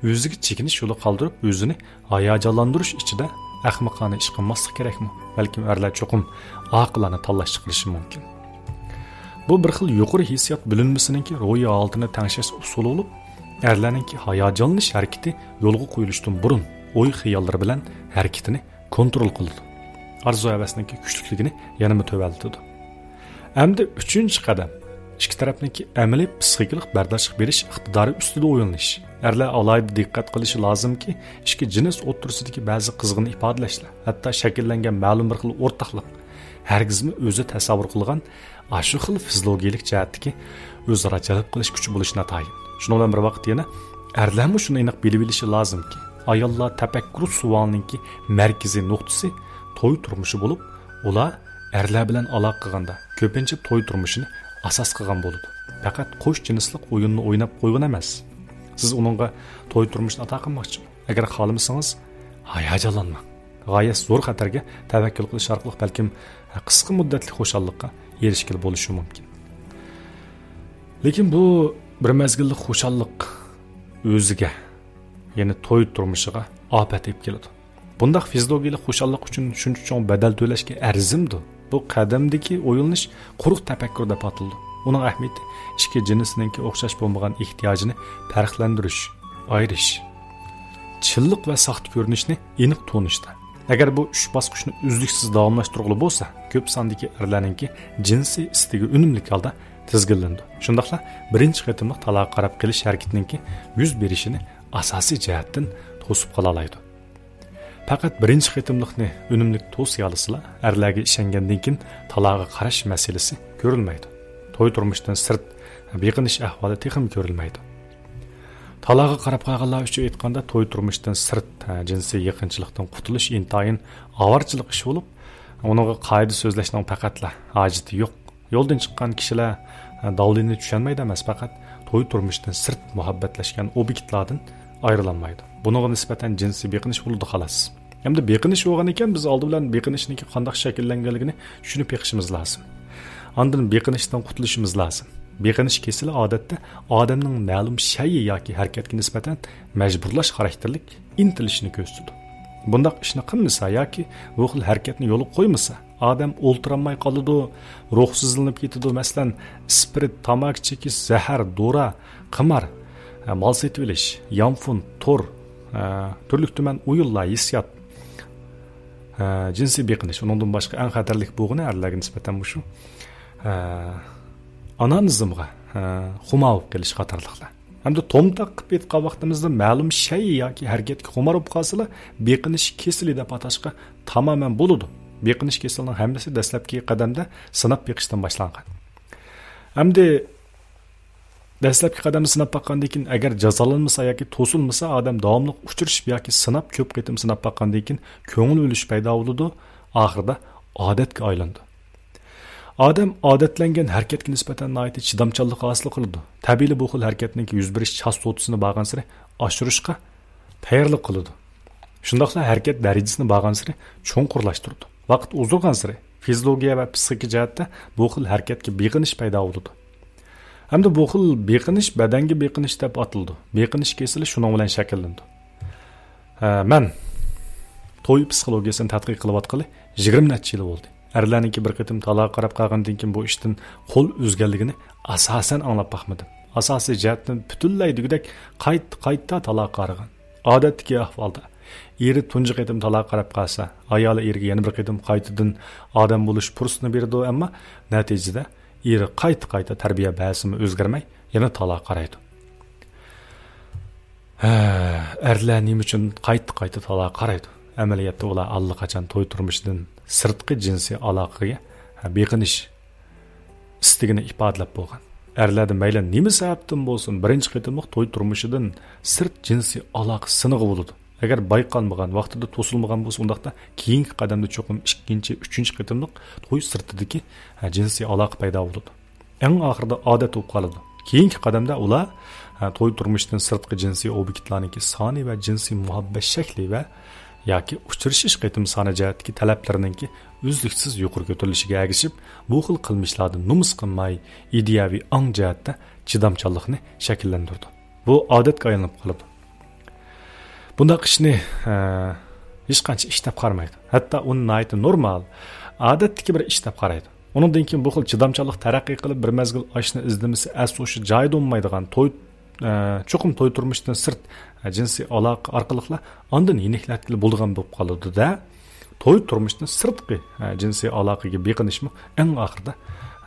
ئۆزىگە چېكىنىش يولى قالدۇرۇپ، ئۆزىنى ھاياجانلاندۇرۇش ئىچىدە ئەخمىقانە ئىش قىلماسلىق كېرەكمۇ؟ بەلكىم ئەرلەر چوقۇم ئاقىلانە تاللاش قىلىشى مۇمكىن. بۇ بىر خىل يۇقىرى ھېسسىيات بۆلۈنمىسىنىڭكى روھىي ھالىتىنى تەڭشەش ئۇسۇلى بولۇپ، ئەرلەرنىڭكى ھاياجانلىنىش ھەرىكىتى يولغا قويۇلۇشتىن بۇرۇن ئوي-خىياللىرى بىلەن ھەرىكىتىنى كونترول قىلىدۇ. ئارزۇ-ھەۋەسنىڭكى كۈچلۈكلۈكىنى يەنىمۇ تۆۋەنلىتىدۇ. ئەمدى ئۈچىنچى قەدەم، ئىككى تەرەپنىڭكى ئەمەلىي پسىخىكىلىق بەرداشلىق بېرىش ئىقتىدارى ئۈستىدە ئويلىنىش. ئەرلەر ئالاھىدە دىققەت قىلىشى لازىمكى، ئىككى جىنس ئوتتۇرىسىدىكى بەزى قىزغىن ئىپادىلەشلەر، ھەتتا شەكىللەنگەن مەلۇم بىر خىل ئورتاقلىق ھەرگىزمۇ ئۆزى تەسەۋۋۇر قىلغان ئاشۇ خىل فىزىولوگىيەلىك جەھەتتىكى ئۆزئارا جەلپ قىلىش كۈچى بولۇشى ناتايىن. شۇنىڭ بىلەن بىر ۋاقىتتا يەنە ئەرلەرمۇ شۇنى ئېنىق بىلىۋېلىشى لازىمكى، ئاياللار تەپەككۇر سوئالىنىڭكى مەركىزىي نۇقتىسى توي تۇرمۇشى بولۇپ، ئۇلار ئەرلەر بىلەن ئالاقە قىلغاندا كۆپىنچە توي تۇرمۇشىنى ئاساس قىلغان بولىدۇ. پەقەت قوش جىنسلىق ئويۇننى ئويناپ قويغىنى ئەمەس. سىز ئۇنىڭغا توي تۇرمۇشىنى ئاتا قىلماقچىمۇ؟ ئەگەر خالىمىسىڭىز، ھاياجانلانماڭ. غايەت زور خەتەرگە تەۋەككۈل قىلىش ئارقىلىق بەلكىم قىسقا مۇددەتلىك خۇشاللىققا ئېرىشكىلى بولۇشى مۇمكىن. لېكىن بۇ بىر مەزگىللىك خۇشاللىق ئۆزىگە، يەنى توي تۇرمۇشىغا ئاپەت ئېلىپ كېلىدۇ. بۇنداق فىزىولوگىيەلىك خۇشاللىق ئۈچۈن شۇنچە چوڭ بەدەل تۆلەشكە ئەرزىمدۇ؟ بۇ قەدەمدىكى ئويلىنىش قۇرۇق تەپەككۇر دەپ ئاتىلىدۇ. ئۇنىڭ ئەھمىيىتى ئىككى جىنسنىڭكى ئوخشاش بولمىغان ئېھتىياجىنى پەرقلەندۈرۈش، ئايرىش، چىنلىق ۋە ساختا كۆرۈنۈشنى ئېنىق تونۇشتا. ئەگەر بۇ ئۈچ باسقۇچنى ئۈزلۈكسىز داۋاملاشتۇرغىلى بولسا، كۆپ ساندىكى ئەرلەرنىڭكى جىنسىي ئىستىكى ئۈنۈملۈك ھالدا تىزگىنلىنىدۇ. شۇنداقلا بىرىنچى قېتىملىق تالاغا قاراپ قېلىش ھەرىكىتىنىڭكى يۈز بېرىشىنى ئاساسىي جەھەتتىن توسۇپ قالالايدۇ. پەقەت بىرىنچى قېتىملىقنى ئۈنۈملۈك توسىيالىسىلا، ئەرلەرگە ئىشەنگەندىن كېيىن تالاغا قاراش مەسىلىسى كۆرۈلمەيدۇ. توي تۇرمۇشتىن سىرت بېقىنىش ئەھۋالى تېخىمۇ كۆرۈلمەيدۇ. تالاغا قاراپ قالغانلار ئۈچۈن ئېيتقاندا، توي تۇرمۇشتىن سىرت، ھە، جىنسىي يېقىنچىلىقتىن قۇتۇلۇش ئىنتايىن ئاۋارىچىلىق ئىش بولۇپ، ئۇنىڭغا قائىدە سۆزلەشنىڭ پەقەتلا ھاجىتى يوق. يولدىن چىققان كىشىلەر، ھە، داۋلىنى چۈشەنمەيدۇ ئەمەس، پەقەت توي تۇرمۇشىدىن سىرت مۇھەببەتلەشكەن ئوبيېكتلاردىن ئايرىلالمايدۇ. بۇنىڭغا نىسبەتەن جىنسىي بېقىنىش بولىدۇ، خالاس. ئەمدى بېقىنىش بولغان ئىكەن، بىز ئالدى بىلەن بېقىنىشنىڭكى قانداق شەكىللەنگەنلىكىنى چۈشىنىپ بېقىشىمىز لازىم. ئاندىن بېقىنىشتىن قۇتۇلۇشىمىز لازىم. بېقىنىش كېسىلى ئادەتتە ئادەمنىڭ مەلۇم شەيئى ياكى ھەرىكەتكە نىسبەتەن مەجبۇرلاش خاراكتېرلىك ئىنتىلىشىنى كۆرسىتىدۇ. بۇنداق ئىشنى قىلمىسا ياكى بۇ خىل ھەرىكەتنى يولغا قويمىسا، ئادەم ئولتۇرالماي قالىدۇ، روھسىزلىنىپ كېتىدۇ. مەسىلەن، ئىسپىرت، تاماكا چېكىش، زەھەر، دورا، قىمار، ئە، مال سېتىۋېلىش، يانفون، تور، ئە، تۈرلۈك تۈمەن ئويۇنلار، ھېسسىيات، ئە، جىنسىي بېقىنىش، ئۇنىڭدىن باشقا ئەڭ خەتەرلىك بولغىنى ئەرلەرگە نىسبەتەن مۇشۇ، ئە، ئانانىزمغا، ئە، خۇمار بولۇپ قېلىش قاتارلىقلار. ھەمدە تومتاق قىلىپ ئېيتقان ۋاقتىمىزدا مەلۇم شەيئى ياكى ھەرىكەتكە خۇمار بولۇپ قالسىلا، بېقىنىش كېسىلى دەپ ئاتاشقا تامامەن بولىدۇ. بېقىنىش كېسىلىنىڭ ھەممىسى دەسلەپكى قەدەمدە سىناپ بېقىشتىن باشلانغان. ئەمدى دەسلەپكى قەدەمدە سىناپ باققاندىن كېيىن، ئەگەر جازالانمىسا ياكى توسۇلمىسا، ئادەم داۋاملىق ئۇچرىشىپ ياكى سىناپ، كۆپ قېتىم سىناپ باققاندىن كېيىن كۆڭۈل بۆلۈش پەيدا بولىدۇ، ئاخىرىدا ئادەتكە ئايلىنىدۇ. ئادەم ئادەتلەنگەن ھەرىكەتكە نىسبەتەن ناھايىتى چىدامچانلىق ھاسىل قىلىدۇ. تەبىئىيلا بۇ خىل ھەرىكەتنىڭكى يۈز بېرىش چاستوتىسىنى بارغانسېرى ئاشۇرۇشقا تەييارلىق قىلىدۇ. شۇنداقلا ھەرىكەت دەرىجىسىنى بارغانسېرى چوڭقۇرلاشتۇرىدۇ. ۋاقىت ئۇزىرغانسېرى فىزىولوگىيە ۋە پسىخىكا جەھەتتە بۇ خىل ھەرىكەتكە بېقىنىش پەيدا بولىدۇ. ھەمدە بۇ خىل بېقىنىش بەدەنگە بېقىنىش دەپ ئاتىلىدۇ. بېقىنىش كېسىلى شۇنىڭ بىلەن شەكىللىنىدۇ. ھە، مەن توي پسىخولوگىيەسىنى تەتقىق قىلىۋاتقىلى يىگىرمە نەچچە يىل بولدى. ئەرلەرنىڭكى بىر قېتىم تالاغا قاراپ قالغاندىن كېيىن بۇ ئىشتىن قول ئۈزگەنلىكىنى ئاساسەن ئاڭلاپ باقمىدىم. ئاساسىي جەھەتتىن پۈتۈنلەي دېگۈدەك قايتا-قايتا تالاغا قارىغان. ئادەتتىكى ئەھۋالدا، ئېرى تۇنجى قېتىم تالاغا قاراپ قالسا، ئايالى ئېرىگە يەنە بىر قېتىم قايتىدىن ئادەم بولۇش پۇرسىتىنى بېرىدۇ، ئەمما نەتىجىدە ئېرى قايتا-قايتا تەربىيە بەرسىمۇ ئۆزگەرمەي، يەنە تالاغا قارايدۇ. ھە، ئەرلەر نېمە ئۈچۈن قايتا-قايتا تالاغا قارايدۇ؟ ئەمەلىيەتتە ئۇلار ئاللىقاچان توي تۇرمۇشىدىن سىرتقى جىنسىي ئالاقىگە، ھە، بېقىنىش ئىستىكىنى ئىپادىلەپ بولغان. ئەرلەردە مەيلى نېمە سەۋەبتىن بولسۇن، بىرىنچى قېتىملىق توي تۇرمۇشىدىن سىرت جىنسىي ئالاقە سىنىقى بولىدۇ. ئەگەر بايقالمىغان، ۋاقتىدا توسۇلمىغان بولسا، ئۇنداقتا كېيىنكى قەدەمدە چوقۇم ئىككىنچى، ئۈچىنچى قېتىملىق توي سىرتىدىكى، ھە، جىنسىي ئالاقە پەيدا بولىدۇ. ئەڭ ئاخىرىدا ئادەت بولۇپ قالىدۇ. كېيىنكى قەدەمدە ئۇلار، ھە، توي تۇرمۇشىدىن سىرتقى جىنسىي ئوبيېكتلارنىڭكى سانى ۋە جىنسىي مۇھەببەت شەكلى ۋە ياكى ئۇچرىشىش قېتىم سانى جەھەتتىكى تەلەپلىرىنىڭكى ئۈزلۈكسىز يۇقىرى كۆتۈرۈلۈشىگە ئەگىشىپ، بۇ خىل قىلمىشلاردىن نومۇس قىلماي، ئىدىيەۋى ئاڭ جەھەتتە چىدامچانلىقنى شەكىللەندۈرىدۇ. بۇ ئادەتكە ئايلىنىپ قالىدۇ. بۇنداق ئىشنى، ئە، ھېچقانچە ئىش دەپ قارىمايدۇ. ھەتتا ئۇنى ناھايىتى نورمال، ئادەتتىكى بىر ئىش دەپ قارايدۇ. ئۇنىڭدىن كېيىن بۇ خىل چىدامچانلىق تەرەققىي قىلىپ، بىر مەزگىل ئاشنى ئىزدىمىسە ئەس-ھوشى جايىدا بولمايدىغان توي، ئە، چوقۇم توي تۇرمۇشىدىن سىرت، ئە، جىنسىي ئالاقە ئارقىلىقلا ئاندىن يېنىكلەتكىلى بولىدىغان بولۇپ قالىدۇ-دە، توي تۇرمۇشىدىن سىرتقى، ئە، جىنسىي ئالاقىگە بېقىنىشمۇ ئەڭ ئاخىرىدا،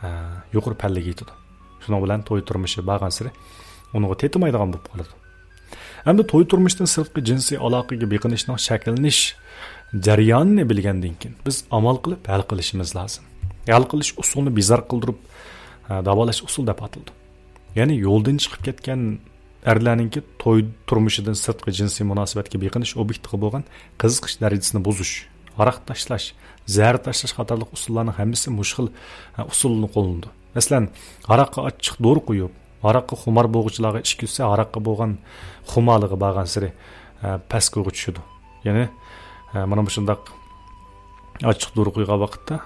ئە، يۇقىرى پەللىگە يېتىدۇ. شۇنىڭ بىلەن توي تۇرمۇشى بارغانسېرى ئۇنىڭغا تېتىمايدىغان بولۇپ قالىدۇ. ئەمدى توي تۇرمۇشىدىن سىرتقى جىنسىي ئالاقىگە بېقىنىشنىڭ شەكىللىنىش جەريانىنى بىلگەندىن كېيىن، بىز ئامال قىلىپ ھەل قىلىشىمىز لازىم. ھەل قىلىش ئۇسۇلىنى بىزار قىلدۇرۇپ، ھە، داۋالاش ئۇسۇلى دەپ ئاتىلىدۇ. يەنى يولدىن چىقىپ كەتكەن ئەرلەرنىڭكى توي تۇرمۇشىدىن سىرتقى جىنسىي مۇناسىۋەتكە بېقىنىش ئوبيېكتىغا بولغان قىزىقىش دەرىجىسىنى بۇزۇش، ھاراق تاشلاش، زەھەر تاشلاش قاتارلىق ئۇسۇللارنىڭ ھەممىسى مۇشۇ خىل، ھە، ئۇسۇلنى قوللىنىدۇ. مەسىلەن، ھاراققا ئاچچىق دورا قويۇپ، ھاراققا خۇمار بولغۇچىلارغا ئىچكۈزسە، ھاراققا بولغان خۇمارلىقى بارغانسېرى، ئە، پەسكويغا چۈشىدۇ. يەنى، ئە، مانا مۇشۇنداق ئاچچىق دورا قويغان ۋاقىتتا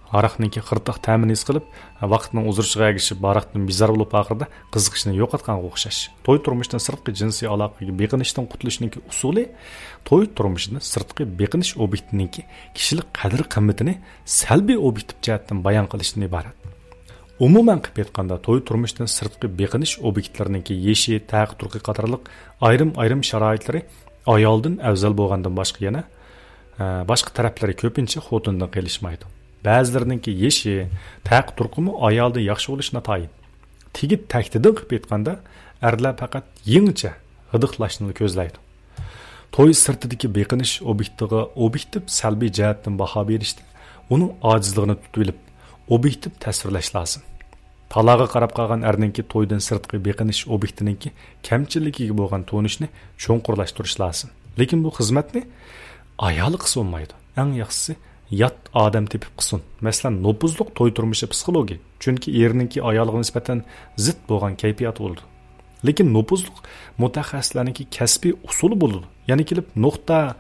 ھاراقنىڭكى قىرتاق تەمىنى ھېس قىلىپ، ۋاقىتنىڭ ئۇزىرىشىغا ئەگىشىپ، ھاراقتىن بىزار بولۇپ، ئاخىرىدا قىزىقىشنى يوقاتقانغا ئوخشاش. توي تۇرمۇشىدىن سىرتقى جىنسىي ئالاقىگە بېقىنىشنىڭ قۇتۇلۇشىنىڭكى ئۇسۇلى توي تۇرمۇشىدىن سىرتقى بېقىنىش ئوبيېكتىنىڭكى كىشىلىك قەدىر-قىممىتىنى سەلبىي ئوبيېكتىپ جەھەتتىن بايان قىلىشتىن ئىبارەت. ئومۇمەن قىلىپ ئېيتقاندا، توي تۇرمۇشىدىن سىرتقى بېقىنىش ئوبيېكتلىرىنىڭكى يېشى، تەقى-تۇرقى قاتارلىق ئايرىم-ئايرىم شارائىتلىرى ئايالدىن ئەۋزەل بولغاندىن باشقا يەنە، ئە، باشقا تەرەپلىرى كۆپىنچە خوتۇنىدىن قېلىشمايدۇ. بەزىلىرىنىڭكى يېشى، تەقى-تۇرقىمۇ ئايالدىن ياخشى بولۇشى ناتايىن. تېگى تەكتىدىن قىلىپ ئېيتقاندا، ئەرلەر پەقەت يېڭىچە غىدىقلاشنىلا كۆزلەيدۇ. توي سىرتىدىكى بېقىنىش ئوبيېكتىغا ئوبيېكتىپ سەلبىي جەھەتتىن باھا بېرىشتە، ئۇنىڭ ئاجىزلىقىنى تۇتۇۋېلىپ، ئوبيېكتىپ تەسۋىرلەش لازىم. تالاغا قاراپ قالغان ئەرنىڭكى تويدىن سىرتقى بېقىنىش ئوبيېكتىنىڭكى كەمچىلىكىگە بولغان تونۇشنى چوڭقۇرلاشتۇرۇش لازىم. لېكىن بۇ خىزمەتنى ئايالى قىلسا بولمايدۇ. ئەڭ ياخشىسى، يات ئادەم تېپىپ قىلسۇن. مەسىلەن، نوپۇزلۇق توي تۇرمۇشى پسىخولوگى. چۈنكى ئېرىنىڭكى ئايالىغا نىسبەتەن زىت بولغان كەيپىياتى بولىدۇ. لېكىن نوپۇزلۇق مۇتەخەسسىسلەرنىڭكى كەسپىي ئۇسۇلى بولىدۇ. يەنە كېلىپ نۇقتا،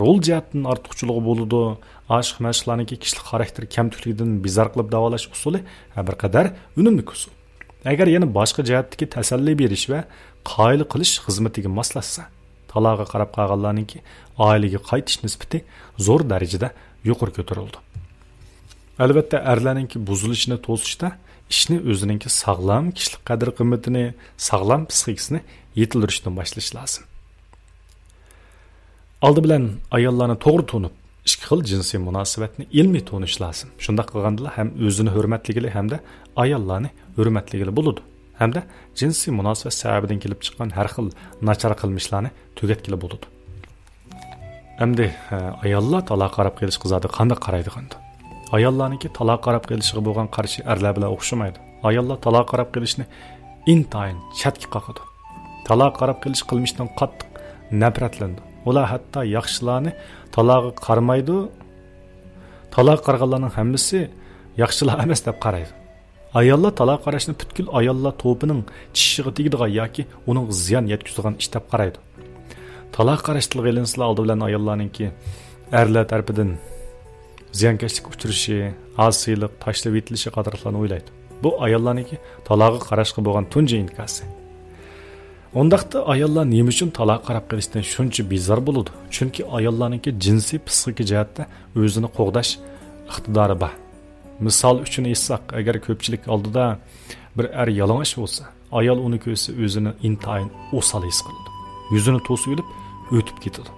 رول جەھەتتىن ئارتۇقچىلىقى بولىدۇ. ئاشىق-مەشۇقلارنىڭكى كىشىلىك خاراكتېر كەمتۈكلۈكىدىن بىزار قىلىپ داۋالاش ئۇسۇلى، ھە، بىر قەدەر ئۈنۈملۈك ئۇسۇل. ئەگەر يەنە باشقا جەھەتتىكى تەسەللى بېرىش ۋە قايىل قىلىش خىزمىتىگە ماسلاشسا، تالاغا قاراپ قالغانلارنىڭكى ئائىلىگە قايتىش نىسبىتى زور دەرىجىدە يۇقىرى كۆتۈرۈلىدۇ. ئەلۋەتتە، ئەرلەرنىڭكى بۇزۇلۇشىنى توسۇشتا ئىشنى ئۆزىنىڭكى ساغلام كىشىلىك قەدىر-قىممىتىنى، ساغلام پسىخىكىسىنى يېتىلدۈرۈشتىن باشلاش لازىم. ئالدى بىلەن ئاياللارنى توغرا تونۇپ، ئىككى خىل جىنسىي مۇناسىۋەتنى ئىلمىي تونۇش لازىم. شۇنداق قىلغاندىلا ھەم ئۆزىنى ھۆرمەتلىگىلى، ھەمدە ئاياللارنى ھۆرمەتلىگىلى بولىدۇ. ھەمدە جىنسىي مۇناسىۋەت سەۋەبىدىن كېلىپ چىققان ھەر خىل ناچار قىلمىشلارنى تۈگەتكىلى بولىدۇ. ئەمدى، ھە، ئاياللار تالاغا قاراپ قېلىشقا زادى قانداق قارايدىغاندۇ؟ ئاياللارنىڭكى تالاغا قاراپ قېلىشىغا بولغان قارىشى ئەرلەر بىلەن ئوخشىمايدۇ. ئاياللار تالاغا قاراپ قېلىشنى ئىنتايىن چەتكە قاقىدۇ. تالاغا قاراپ قېلىش قىلمىشتىن قاتتىق نەپرەتلىنىدۇ. ئۇلار ھەتتا ياخشىلارنى تالاغا قارىمايدۇ. تالاغا قارىغانلارنىڭ ھەممىسى ياخشىلار ئەمەس دەپ قارايدۇ. ئاياللار تالاغا قاراشنى پۈتكۈل ئاياللار توپىنىڭ چىشىغا تېگىدىغان ياكى ئۇنىڭغا زىيان يەتكۈزىدىغان ئىش دەپ قارايدۇ. تالاغا قاراشتىلغا ئېلىنسىلا، ئالدى بىلەن ئاياللارنىڭكى ئەرلەر تەرىپىدىن زىيانكەشلىككە ئۇچرىشى، ئاسىيلىق، تاشلىۋېتىلىشى قاتارلىقلارنى ئويلايدۇ. بۇ ئاياللارنىڭكى تالاغا قاراشقا بولغان تۇنجى ئىنكاسى. ئۇنداقتا ئاياللار نېمە ئۈچۈن تالاغا قاراپ قېلىشتىن شۇنچە بىزار بولىدۇ؟ چۈنكى ئاياللارنىڭكى جىنسىي پسىخىكا جەھەتتە ئۆزىنى قوغداش ئىقتىدارى بار. مىسال ئۈچۈن ئېيتساق، ئەگەر كۆپچىلىك ئالدىدا بىر ئەر يالىڭاچ بولسا، ئايال ئۇنى كۆرسە ئۆزىنى ئىنتايىن ئوسال ھېس قىلىدۇ. يۈزىنى توسۇۋېلىپ ئۆتۈپ كېتىدۇ.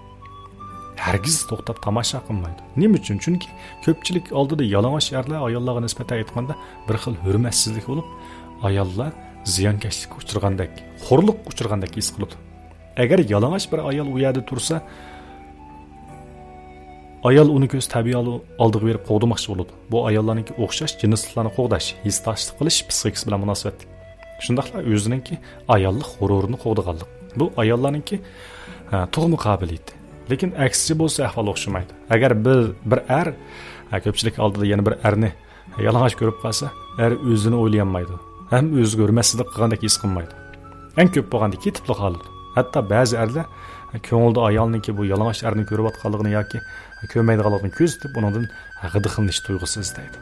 ھەرگىز توختاپ تاماشا قىلمايدۇ. نېمە ئۈچۈن؟ چۈنكى كۆپچىلىك ئالدىدا يالىڭاچ ئەرلەر ئاياللارغا نىسبەتەن ئېيتقاندا بىر خىل ھۆرمەتسىزلىك بولۇپ، ئاياللار زىيانكەشلىككە ئۇچرىغاندەك، خورلۇققا ئۇچرىغاندەك ھېس قىلىدۇ. ئەگەر يالىڭاچ بىر ئايال ئۇ يەردە تۇرسا، ئايال ئۇنى كۆرسە تەبىئىي ھالدا ئالدىغا بېرىپ قوغدىماقچى بولىدۇ. بۇ ئاياللارنىڭكى ئوخشاش جىنسلىقلارنى قوغداش، ھېسداشلىق قىلىش پسىخىكىسى بىلەن مۇناسىۋەتلىك. شۇنداقلا ئۆزىنىڭكى ئاياللىق غۇرۇرىنى قوغدىغانلىق. بۇ ئاياللارنىڭكى، ھە، تۇغما قابىلىيىتى. لېكىن ئەكسىچە بولسا ئەھۋال ئوخشىمايدۇ. ئەگەر بىر، بىر ئەر، ھە، كۆپچىلىك ئالدىدا يەنە بىر ئەرنى يالىڭاچ كۆرۈپ قالسا، ئەر ئۆزىنى ئويلىيالمايدۇ. ھەم ئۆزىگە ھۆرمەتسىزلىك قىلغاندەك ھېس قىلمايدۇ. ئەڭ كۆپ بولغاندا كېتىپلا قالىدۇ. ھەتتا بەزى ئەرلەر كۆڭلىدە ئايالنىڭكى بۇ يالىڭاچ ئەرنى كۆرۈۋاتقانلىقىنى ياكى كۆرمەيدىغانلىقىنى كۆزىتىپ، ئۇنىڭدىن غىدىقلىنىش تۇيغۇسى ئىزدەيدۇ.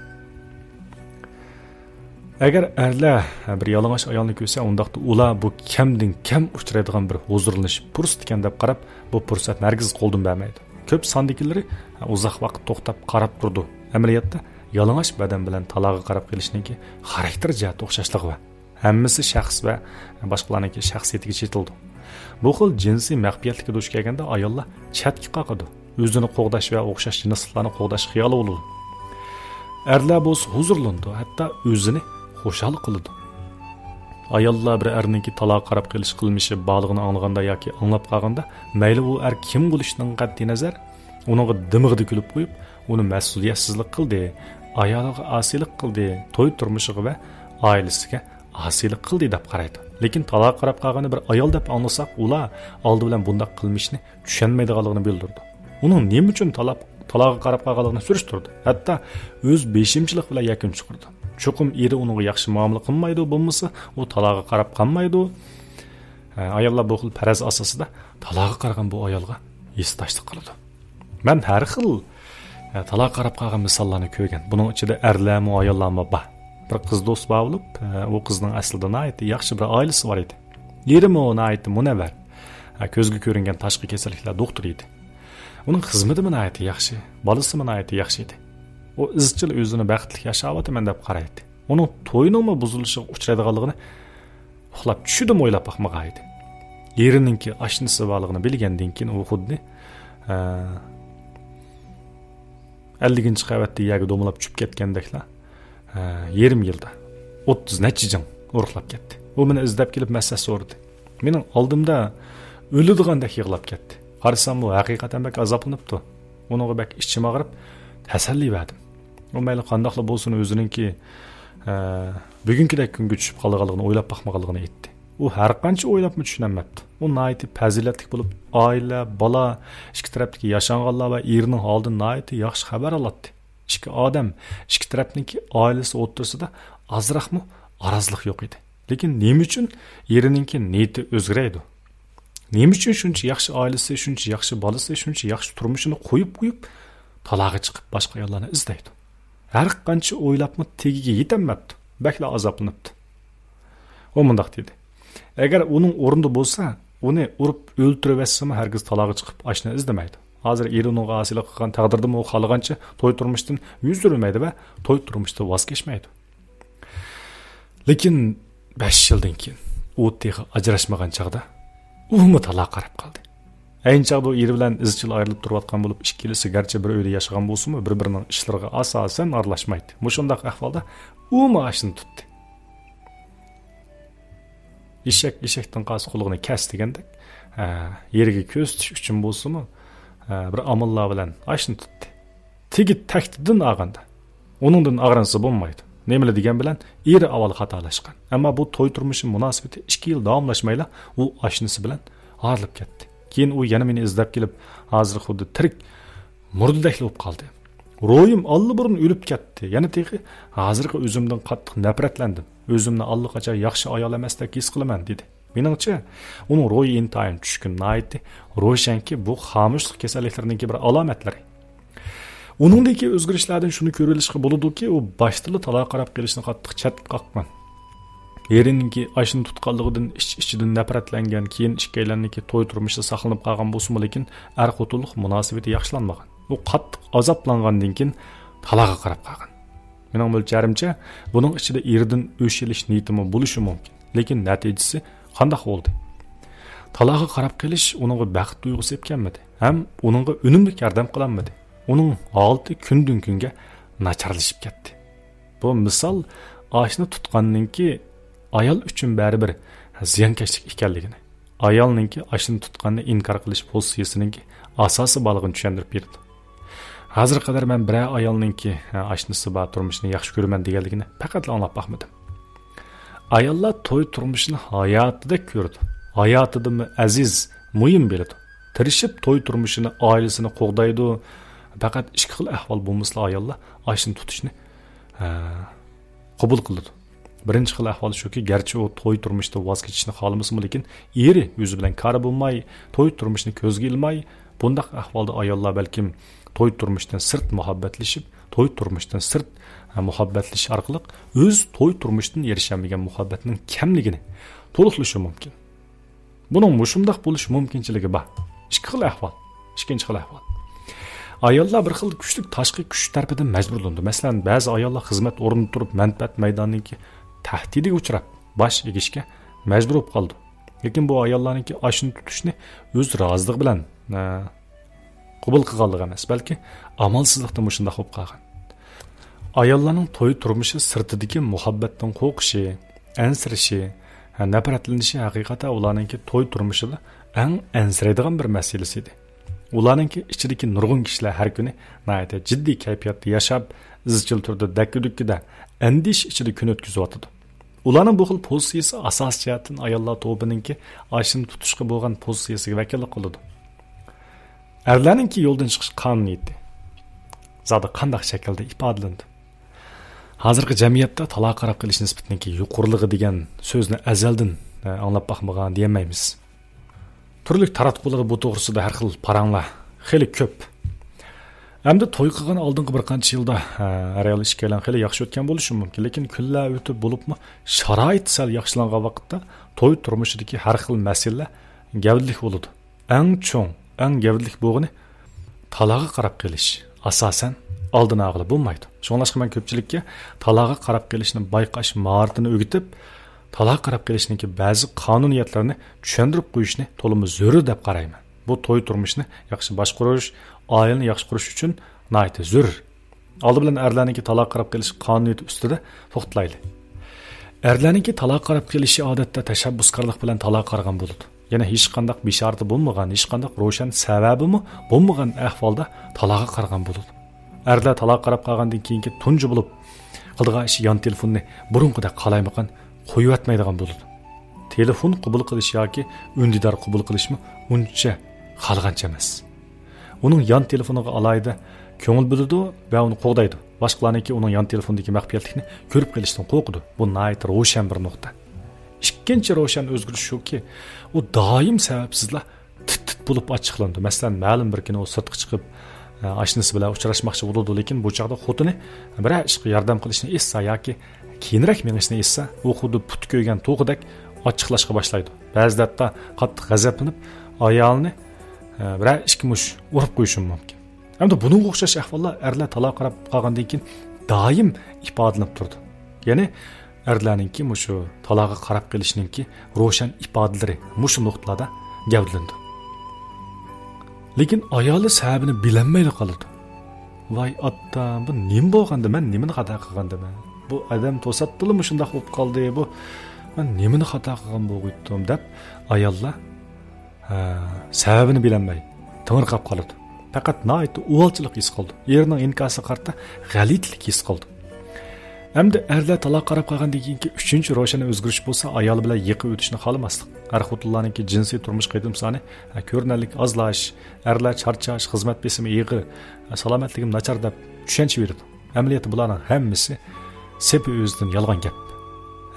ئەگەر ئەرلەر بىر يالىڭاچ ئايالنى كۆرسە، ئۇنداقتا ئۇلار بۇ كەمدىن كەم ئۇچرايدىغان بىر ھۇزۇرلىنىش پۇرسىتى ئىكەن دەپ قاراپ، بۇ پۇرسەت ھەرگىز قولدىن بەرمەيدۇ. كۆپ ساندىكىلىرى ئۇزاق ۋاقىت توختاپ قاراپ تۇرىدۇ. ئەمەلىيەتتە يالىڭاچ بەدەن بىلەن تالاغا قاراپ قېلىشنىڭكى خاراكتېر جەھەتتە ئوخشاشلىقى بار. ھەممىسى شەخس ۋە باشقىلارنىڭكى شەخسىيىتىگە چېتىلىدۇ. بۇ خىل جىنسىي مەخپىيەتلىككە دۇچ كەلگەندە ئاياللار چەتكە قاقىدۇ. ئۆزىنى قوغداش ۋە ئوخشاش جىنسلىقلارنى قوغداش خىيالى بولىدۇ. ئەرلەر بولسا ھۇزۇرلىنىدۇ، ھەتتا ئۆزىنى خۇشال قىلىدۇ. ئاياللار بىر ئەرنىڭكى تالاغا قاراپ قېلىش قىلمىشى بارلىقىنى ئاڭلىغاندا ياكى ئاڭلاپ قالغاندا، مەيلى ئۇ ئەر كىم بولۇشىدىن قەتئىينەزەر، ئۇنىڭغا دىمىغىدا كۈلۈپ قويۇپ، ئۇنى مەسئۇلىيەتسىزلىك قىلدى، ئايالىغا ئاسىيلىق قىلدى، توي تۇرمۇشىغا ۋە ئائىلىسىگە ئاسىيلىق قىلدى دەپ قارايدۇ. لېكىن تالاغا قاراپ قالغاننى بىر ئايال دەپ ئاڭلىساق، ئۇلار ئالدى بىلەن بۇنداق قىلمىشنى چۈشەنمەيدىغانلىقىنى بىلدۈرىدۇ. ئۇنىڭ نېمە ئۈچۈن تالاپ-، تالاغا قاراپ قالغانلىقىنى سۈرۈشتۈرىدۇ. ھەتتا ئۆز بېشىمچىلىق بىلەن يەكۈن چىقىرىدۇ. چوقۇم ئېرى ئۇنىڭغا ياخشى مۇئامىلە قىلمايدۇ، بولمىسا ئۇ تالاغا قاراپ قالمايدۇ. ھە، ئاياللار بۇ خىل پەرەز ئاساسىدا تالاغا قارىغان بۇ ئايالغا ھېسداشلىق قىلىدۇ. مەن ھەر خىل، ھە، تالاغا قاراپ قالغان مىساللارنى كۆرگەن. بۇنىڭ ئىچىدە ئەرلەرمۇ، ئاياللارمۇ بار. بىر قىز دوست بار بولۇپ، ھە، ئۇ قىزنىڭ ئەسلىدە ناھايىتى ياخشى بىر ئائىلىسى بار ئىدى. ئېرىمۇ ناھايىتى مۇنەۋۋەر. ھە، كۆزگە كۆرۈنگەن تاشقى كېسەللىكلەر دوختۇرى ئىدى. ئۇنىڭ خىزمىتىمۇ ناھايىتى ياخشى، بالىسىمۇ ناھايىتى ياخشى ئىدى. ئۇ ئىزچىل ئۆزىنى بەختلىك ياشاۋاتىمەن دەپ قارايتتى. ئۇنىڭ تويىنىڭمۇ بۇزۇلۇشىغا ئۇچرايدىغانلىقىنى ئۇخلاپ چۈشىدىمۇ ئويلاپ باقمىغان ئىدى. ئېرىنىڭكى ئاشنىسى بارلىقىنى بىلگەندىن كېيىن ئۇ خۇددى، ئە، ئەللىكىنچى قەۋەتتە يەرگە دومىلاپ چۈشۈپ كەتكەندەكلا، ئە، يېرىم يىلدا ئوتتۇز نەچچە جىڭ ئورۇقلاپ كەتتى. ئۇ مېنى ئىزدەپ كېلىپ مەسلىھەت سورىدى. مېنىڭ ئالدىمدا ئۆلىدىغاندەك يىغلاپ كەتتى. قارىسام، ئۇ ھەقىقەتەن بەك ئازابلىنىپتۇ. ئۇنىڭغا بەك ئىچىم ئاغرىپ، تەسەللى بەردىم. ئۇ مەيلى قانداقلا بولسۇن، ئۆزىنىڭكى، ئە، بۈگۈنكىدەك كۈنگە چۈشۈپ قالىدىغانلىقىنى ئويلاپ باقمىغانلىقىنى ئېيتتى. ئۇ ھەرقانچە ئويلاپمۇ چۈشىنەلمەپتۇ. ئۇ ناھايىتى پەزىلەتلىك بولۇپ، ئائىلە، بالا، ئىككى تەرەپتىكى ياشانغانلار ۋە ئېرىنىڭ ھالىدىن ناھايىتى ياخشى خەۋەر ئالاتتى. ئىككى ئادەم، ئىككى تەرەپنىڭكى ئائىلىسى ئوتتۇرىسىدا ئازراقمۇ ئارازلىق يوق ئىدى. لېكىن نېمە ئۈچۈن ئېرىنىڭكى نىيىتى ئۆزگىرەيدۇ؟ نېمە ئۈچۈن شۇنچە ياخشى ئائىلىسى، شۇنچە ياخشى بالىسى، شۇنچە ياخشى تۇرمۇشىنى قويۇپ، قويۇپ، تالاغا چىقىپ، باشقا ئاياللارنى ئىزدەيدۇ؟ ھەر قانچە ئويلاپمۇ تېگىگە يېتەلمەپتۇ. بەكلا ئازابلىنىپتۇ. ئۇ مۇنداق دېدى: «ئەگەر ئۇنىڭ ئورنىدا بولسا، ئۇنى ئۇرۇپ ئۆلتۈرۈۋەتسىمۇ، ھەرگىز تالاغا چىقىپ، ئاشنا ئىزدىمەيدۇ. ھازىر ئېرى ئۇنىڭغا ئاسىيلىق قىلغان تەقدىردىمۇ، ئۇ خالىغانچە توي تۇرمۇشتىن يۈز ئۆرۈمەيدۇ ۋە توي تۇرمۇشتىن ۋاز كەچمەيدۇ.» لېكىن بەش يىلدىن كېيىن، ئۇ تېخى ئاجراشمىغان چاغدا، ئۇمۇ تالاغا قاراپ قالدى. ئەينى چاغدا ئۇ ئېرى بىلەن ئىزچىل ئايرىلىپ تۇرۇۋاتقان بولۇپ، ئىككىلىسى گەرچە بىر ئۆيدە ياشىغان بولسىمۇ، بىر-بىرىنىڭ ئىشلىرىغا ئاساسەن ئارىلاشمايتتى. مۇشۇنداق ئەھۋالدا ئۇمۇ ئاشنى تۇتتى. ئېشەك ئېشەكتىن قالسا قۇلىقىنى كەس دېگەندەك، ھە، يېرىگە كۆرسىتىش ئۈچۈن بولسىمۇ، ھە، بىر ئاماللار بىلەن ئاشنى تۇتتى. تېگى تەكتىدىن ئاغاندا، ئۇنىڭدىن ئاغرىنسا بولمايدۇ. نېمىلا دېگەن بىلەن ئېرى ئاۋۋال خاتالاشقان. ئەمما بۇ توي تۇرمۇشى مۇناسىۋىتى ئىككى يىل داۋاملاشمايلا ئۇ ئاشنىسى بىلەن ئايرىلىپ كەتتى. كېيىن ئۇ يەنە مېنى ئىزدەپ كېلىپ، ھازىر خۇددى تىرىك مۇردىدەكلا بولۇپ قالدى. روھىم ئاللىبۇرۇن ئۆلۈپ كەتتى. يەنە تېخى ھازىرقى ئۆزۈمدىن قاتتىق نەپرەتلەندىم. ئۆزۈمنى ئاللىقاچان ياخشى ئايال ئەمەستەك ھېس قىلىمەن، دېدى. مېنىڭچە، ئۇنىڭ روھى ئىنتايىن چۈشكۈن، ناھايىتى روشەنكى، بۇ خامۇشلۇق كېسەللىكلىرىنىڭكى بىر ئالامەتلىرى. ئۇنىڭدىكى ئۆزگىرىشلەردىن شۇنى كۆرۈۋېلىشقا بولىدۇكى، ئۇ باشتىلا تالاغا قاراپ قېلىشنى قاتتىق چەتكە قاققان. ئېرىنىڭكى ئاشنى تۇتقانلىقىدىن ئىچ-ئىچىدىن نەپرەتلەنگەن، كېيىن ئىككىيلەننىڭكى توي تۇرمۇشى ساقلىنىپ قالغان بولسىمۇ، لېكىن ئەر-خوتۇنلۇق مۇناسىۋىتى ياخشىلانمىغان. ئۇ قاتتىق ئازابلانغاندىن كېيىن تالاغا قاراپ قالغان. مېنىڭ مۆلچەرىمچە، بۇنىڭ ئىچىدە ئېرىدىن ئۆچ ئېلىش نىيىتىمۇ بولۇشى مۇمكىن. لېكىن نەتىجىسى قانداق بولدى؟ تالاغا قاراپ قېلىش ئۇنىڭغا بەخت تۇيغۇسى ئېلىپ كەلمىدى ھەم ئۇنىڭغا ئۈنۈملۈك ياردەم قىلالمىدى. ئۇنىڭ ھالىتى كۈندىن-كۈنگە ناچارلىشىپ كەتتى. بۇ مىسال ئاشنى تۇتقاننىڭكى ئايال ئۈچۈن بەرىبىر زىيانكەشلىك ئىكەنلىكىنى، ئايالنىڭكى ئاشنى تۇتقاننى ئىنكار قىلىش پوزىتسىيىسىنىڭكى ئاساسى بارلىقىنى چۈشەندۈرۈپ بېرىدۇ. ھازىرغا قەدەر مەن بىرەر ئايالنىڭكى، ھە، ئاشنىسى بار، تۇرمۇشىنى ياخشى كۆرىمەن دېگەنلىكىنى پەقەتلا ئاڭلاپ باقمىدىم. ئاياللار توي تۇرمۇشىنى ھاياتىدەك كۆرىدۇ. ھاياتىدىنمۇ ئەزىز، مۇھىم بىلىدۇ. تىرىشىپ توي تۇرمۇشىنى، ئائىلىسىنى قوغدايدۇ. پەقەت ئىككى خىل ئەھۋال بولمىسىلا ئاياللار ئاشنى تۇتۇشنى، ھە، قوبۇل قىلىدۇ. بىرىنچى خىل ئەھۋال شۇكى، گەرچە ئۇ توي تۇرمۇشىدا ۋاز كېچىشنى خالىمىسىمۇ، لېكىن ئېرى ئۆزى بىلەن كارى بولماي، توي تۇرمۇشىنى كۆزگە ئىلماي، بۇنداق ئەھۋالدا ئاياللار بەلكىم توي تۇرمۇشتىن سىرت مۇھەببەتلىشىپ، توي تۇرمۇشتىن سىرت، ھە، مۇھەببەتلىشىش ئارقىلىق ئۆز توي تۇرمۇشتىن ئېرىشەلمىگەن مۇھەببەتنىڭ كەملىكىنى تولۇقلىشى مۇمكىن. بۇنىڭ مۇشۇنداق بولۇش مۇمكىنچىلىكى بار. ئىككى خىل ئەھۋال. ئىككىنچى خىل ئەھۋال. ئاياللار بىر خىل كۈچلۈك تاشقى كۈچ تەرىپىدىن مەجبۇرلىنىدۇ. مەسىلەن، بەزى ئاياللار خىزمەت ئورنىدا تۇرۇپ، مەنپەئەت مەيدانىنىڭكى تەھدىتىگە ئۇچراپ، باش ئېگىشكە مەجبۇر بولۇپ قالىدۇ. لېكىن بۇ ئاياللارنىڭكى ئاشنى تۇتۇشنى ئۆز رازىلىقى بىلەن، ئە، قوبۇل قىلغانلىقى ئەمەس، بەلكى ئامالسىزلىقتىن مۇشۇنداق بولۇپ قالغان. ئاياللارنىڭ توي تۇرمۇشى سىرتىدىكى مۇھەببەتتىن قورقۇشى، ئەنسىرىشى، نەپرەتلىنىشى ھەقىقەتەن ئۇلارنىڭكى توي تۇرمۇشىدا ئەڭ ئەنسىرەيدىغان بىر مەسىلىسى ئىدى. ئۇلارنىڭكى ئىچىدىكى نۇرغۇن كىشىلەر ھەر كۈنى ناھايىتى جىددىي كەيپىياتتا ياشاپ، ئىزچىل تۈردە دەككە-دۈككىدە، ئەندىشە ئىچىدە كۈن ئۆتكۈزۈۋاتىدۇ. ئۇلارنىڭ بۇ خىل پوزىتسىيىسى ئاساسىي جەھەتتىن ئاياللار توپىنىڭكى ئاشنى تۇتۇشقا بولغان پوزىتسىيىسىگە ۋەكىللىك قىلىدۇ. ئەرلەرنىڭكى يولدىن چىقىش قانۇنىيىتى زادى قانداق شەكىلدە ئىپادىلىنىدۇ؟ ھازىرقى جەمئىيەتتە تالاغا قاراپ قېلىش نىسبىتىنىڭكى يۇقىرىلىقى دېگەن سۆزنى ئەزەلدىن، ئە، ئاڭلاپ باقمىغان دېيەلمەيمىز. تۈرلۈك تاراتقۇلاردا بۇ توغرىسىدا ھەر خىل پاراڭلار خېلى كۆپ. ئەمدى توي قىلغان ئالدىنقى بىر قانچە يىلدا، ھە، ئەر-ئايال ئىككىيلەن خېلى ياخشى ئۆتكەن بولۇشى مۇمكىن، لېكىن كۈنلەر ئۆتۈپ بولۇپمۇ شارائىت سەل ياخشىلانغان ۋاقىتتا توي تۇرمۇشىدىكى ھەر خىل مەسىلىلەر گەۋدىلىك بولىدۇ. ئەڭ چوڭ، ئەڭ گەۋدىلىك بولغىنى تالاغا قاراپ قېلىش. ئاساسەن، ئالدىنى ئالغىلى بولمايدۇ. شۇڭلاشقا مەن كۆپچىلىككە تالاغا قاراپ قېلىشنى بايقاش ماھارىتىنى ئۆگىتىپ، تالاغا قاراپ قېلىشنىڭكى بەزى قانۇنىيەتلىرىنى چۈشەندۈرۈپ قويۇشنى تولىمۇ زۆرۈر دەپ قارايمەن. بۇ توي تۇرمۇشىنى ياخشى باشقۇرۇش، ئائىلىنى ياخشى قۇرۇش ئۈچۈن ناھايىتى زۆرۈر. ئالدى بىلەن ئەرلەرنىڭكى تالاغا قاراپ قېلىش قانۇنىيىتى ئۈستىدە توختىلايلى. ئەرلەرنىڭكى تالاغا قاراپ قېلىشى ئادەتتە تەشەببۇسكارلىق بىلەن تالاغا قارىغان بولىدۇ. يەنە ھېچقانداق بېشارىتى بولمىغان، ھېچقانداق روشەن سەۋەبىمۇ بولمىغان ئەھۋالدا تالاغا قارىغان بولىدۇ. ئەرلەر تالاغا قاراپ قالغاندىن كېيىنكى تۇنجى بولۇپ قىلىدىغان ئىشى يان تېلېفوننى بۇرۇنقىدەك قالايمىقان قويۇۋەتمەيدىغان بولىدۇ. تېلېفون قوبۇل قىلىش ياكى ئۈندىدار قوبۇل قىلىشمۇ ئۇنچە خالىغانچە ئەمەس. ئۇنىڭ يان تېلېفونىغا ئالاھىدە كۆڭۈل بۆلىدۇ ۋە ئۇنى قوغدايدۇ. باشقىلارنىڭكى ئۇنىڭ يان تېلېفونىدىكى مەخپىيەتلىكنى كۆرۈپ قېلىشتىن قورقىدۇ. بۇ ناھايىتى روشەن بىر نۇقتا. ئىككىنچى روشەن ئۆزگىرىش شۇكى، ئۇ دائىم سەۋەبسىزلا تىت-تىت بولۇپ ئاچچىقلىنىدۇ. مەسىلەن، مەلۇم بىر كۈنى ئۇ سىرتقا چىقىپ، ئە، ئاشنىسى بىلەن ئۇچراشماقچى بولىدۇ، لېكىن بۇ چاغدا خوتۇنى بىرەر ئىشقا ياردەم قىلىشنى ئېيتسا ياكى كېيىنرەك مېڭىشنى ئېيتسا، ئۇ خۇددى پۇتى كۆيگەن توخۇدەك ئاچچىقلاشقا باشلايدۇ. بەزىدە ھەتتا قاتتىق غەزەپلىنىپ، ئايالىنى، ئە، بىرەر ئىككى مۇش ئۇرۇپ قويۇشى مۇمكىن. ئەمدى بۇنىڭغا ئوخشاش ئەھۋاللار ئەرلەر تالاغا قاراپ قالغاندىن كېيىن دائىم ئىپادىلىنىپ تۇرىدۇ. يەنى ئەرلەرنىڭكى مۇشۇ تالاغا قاراپ قېلىشنىڭكى روشەن ئىپادىلىرى مۇشۇ نۇقتىلاردا گەۋدىلىنىدۇ. لېكىن ئايالى سەۋەبىنى بىلەلمەيلا قالىدۇ. ۋاي ئاتام، بۇ نېمە بولغاندى، مەن نېمىنى خاتا قىلغاندىمەن؟ بۇ ئادەم توساتتىلا مۇشۇنداق بولۇپ قالدى، بۇ مەن نېمىنى خاتا قىلغان بولغۇيتتۇم دەپ ئاياللار ھە، سەۋەبىنى بىلەلمەي، تېڭىرقاپ قالىدۇ. پەقەت ناھايىتى ئۇۋالچىلىق ھېس قىلىدۇ. ئېرىنىڭ ئىنكاسىغا قارىتا غەلىتىلىك ھېس قىلىدۇ. ئەمدى ئەرلەر تالاغا قاراپ قالغاندىن كېيىنكى ئۈچىنچى روشەن ئۆزگىرىش بولسا، ئايالى بىلەن يېقىن ئۆتۈشنى خالىماسلىق. ئەر-خوتۇنلارنىڭكى جىنسىي تۇرمۇش قېتىم سانى، ھە، كۆرۈنەرلىك ئازلاش، ئەرلەر چارچاش، خىزمەت بېسىمى ئېغىر، ھە، سالامەتلىكىم ناچار دەپ چۈشەنچە بېرىدۇ. ئەمەلىيەتتە بۇلارنىڭ ھەممىسى سېپى ئۆزىدىن يالغان گەپ.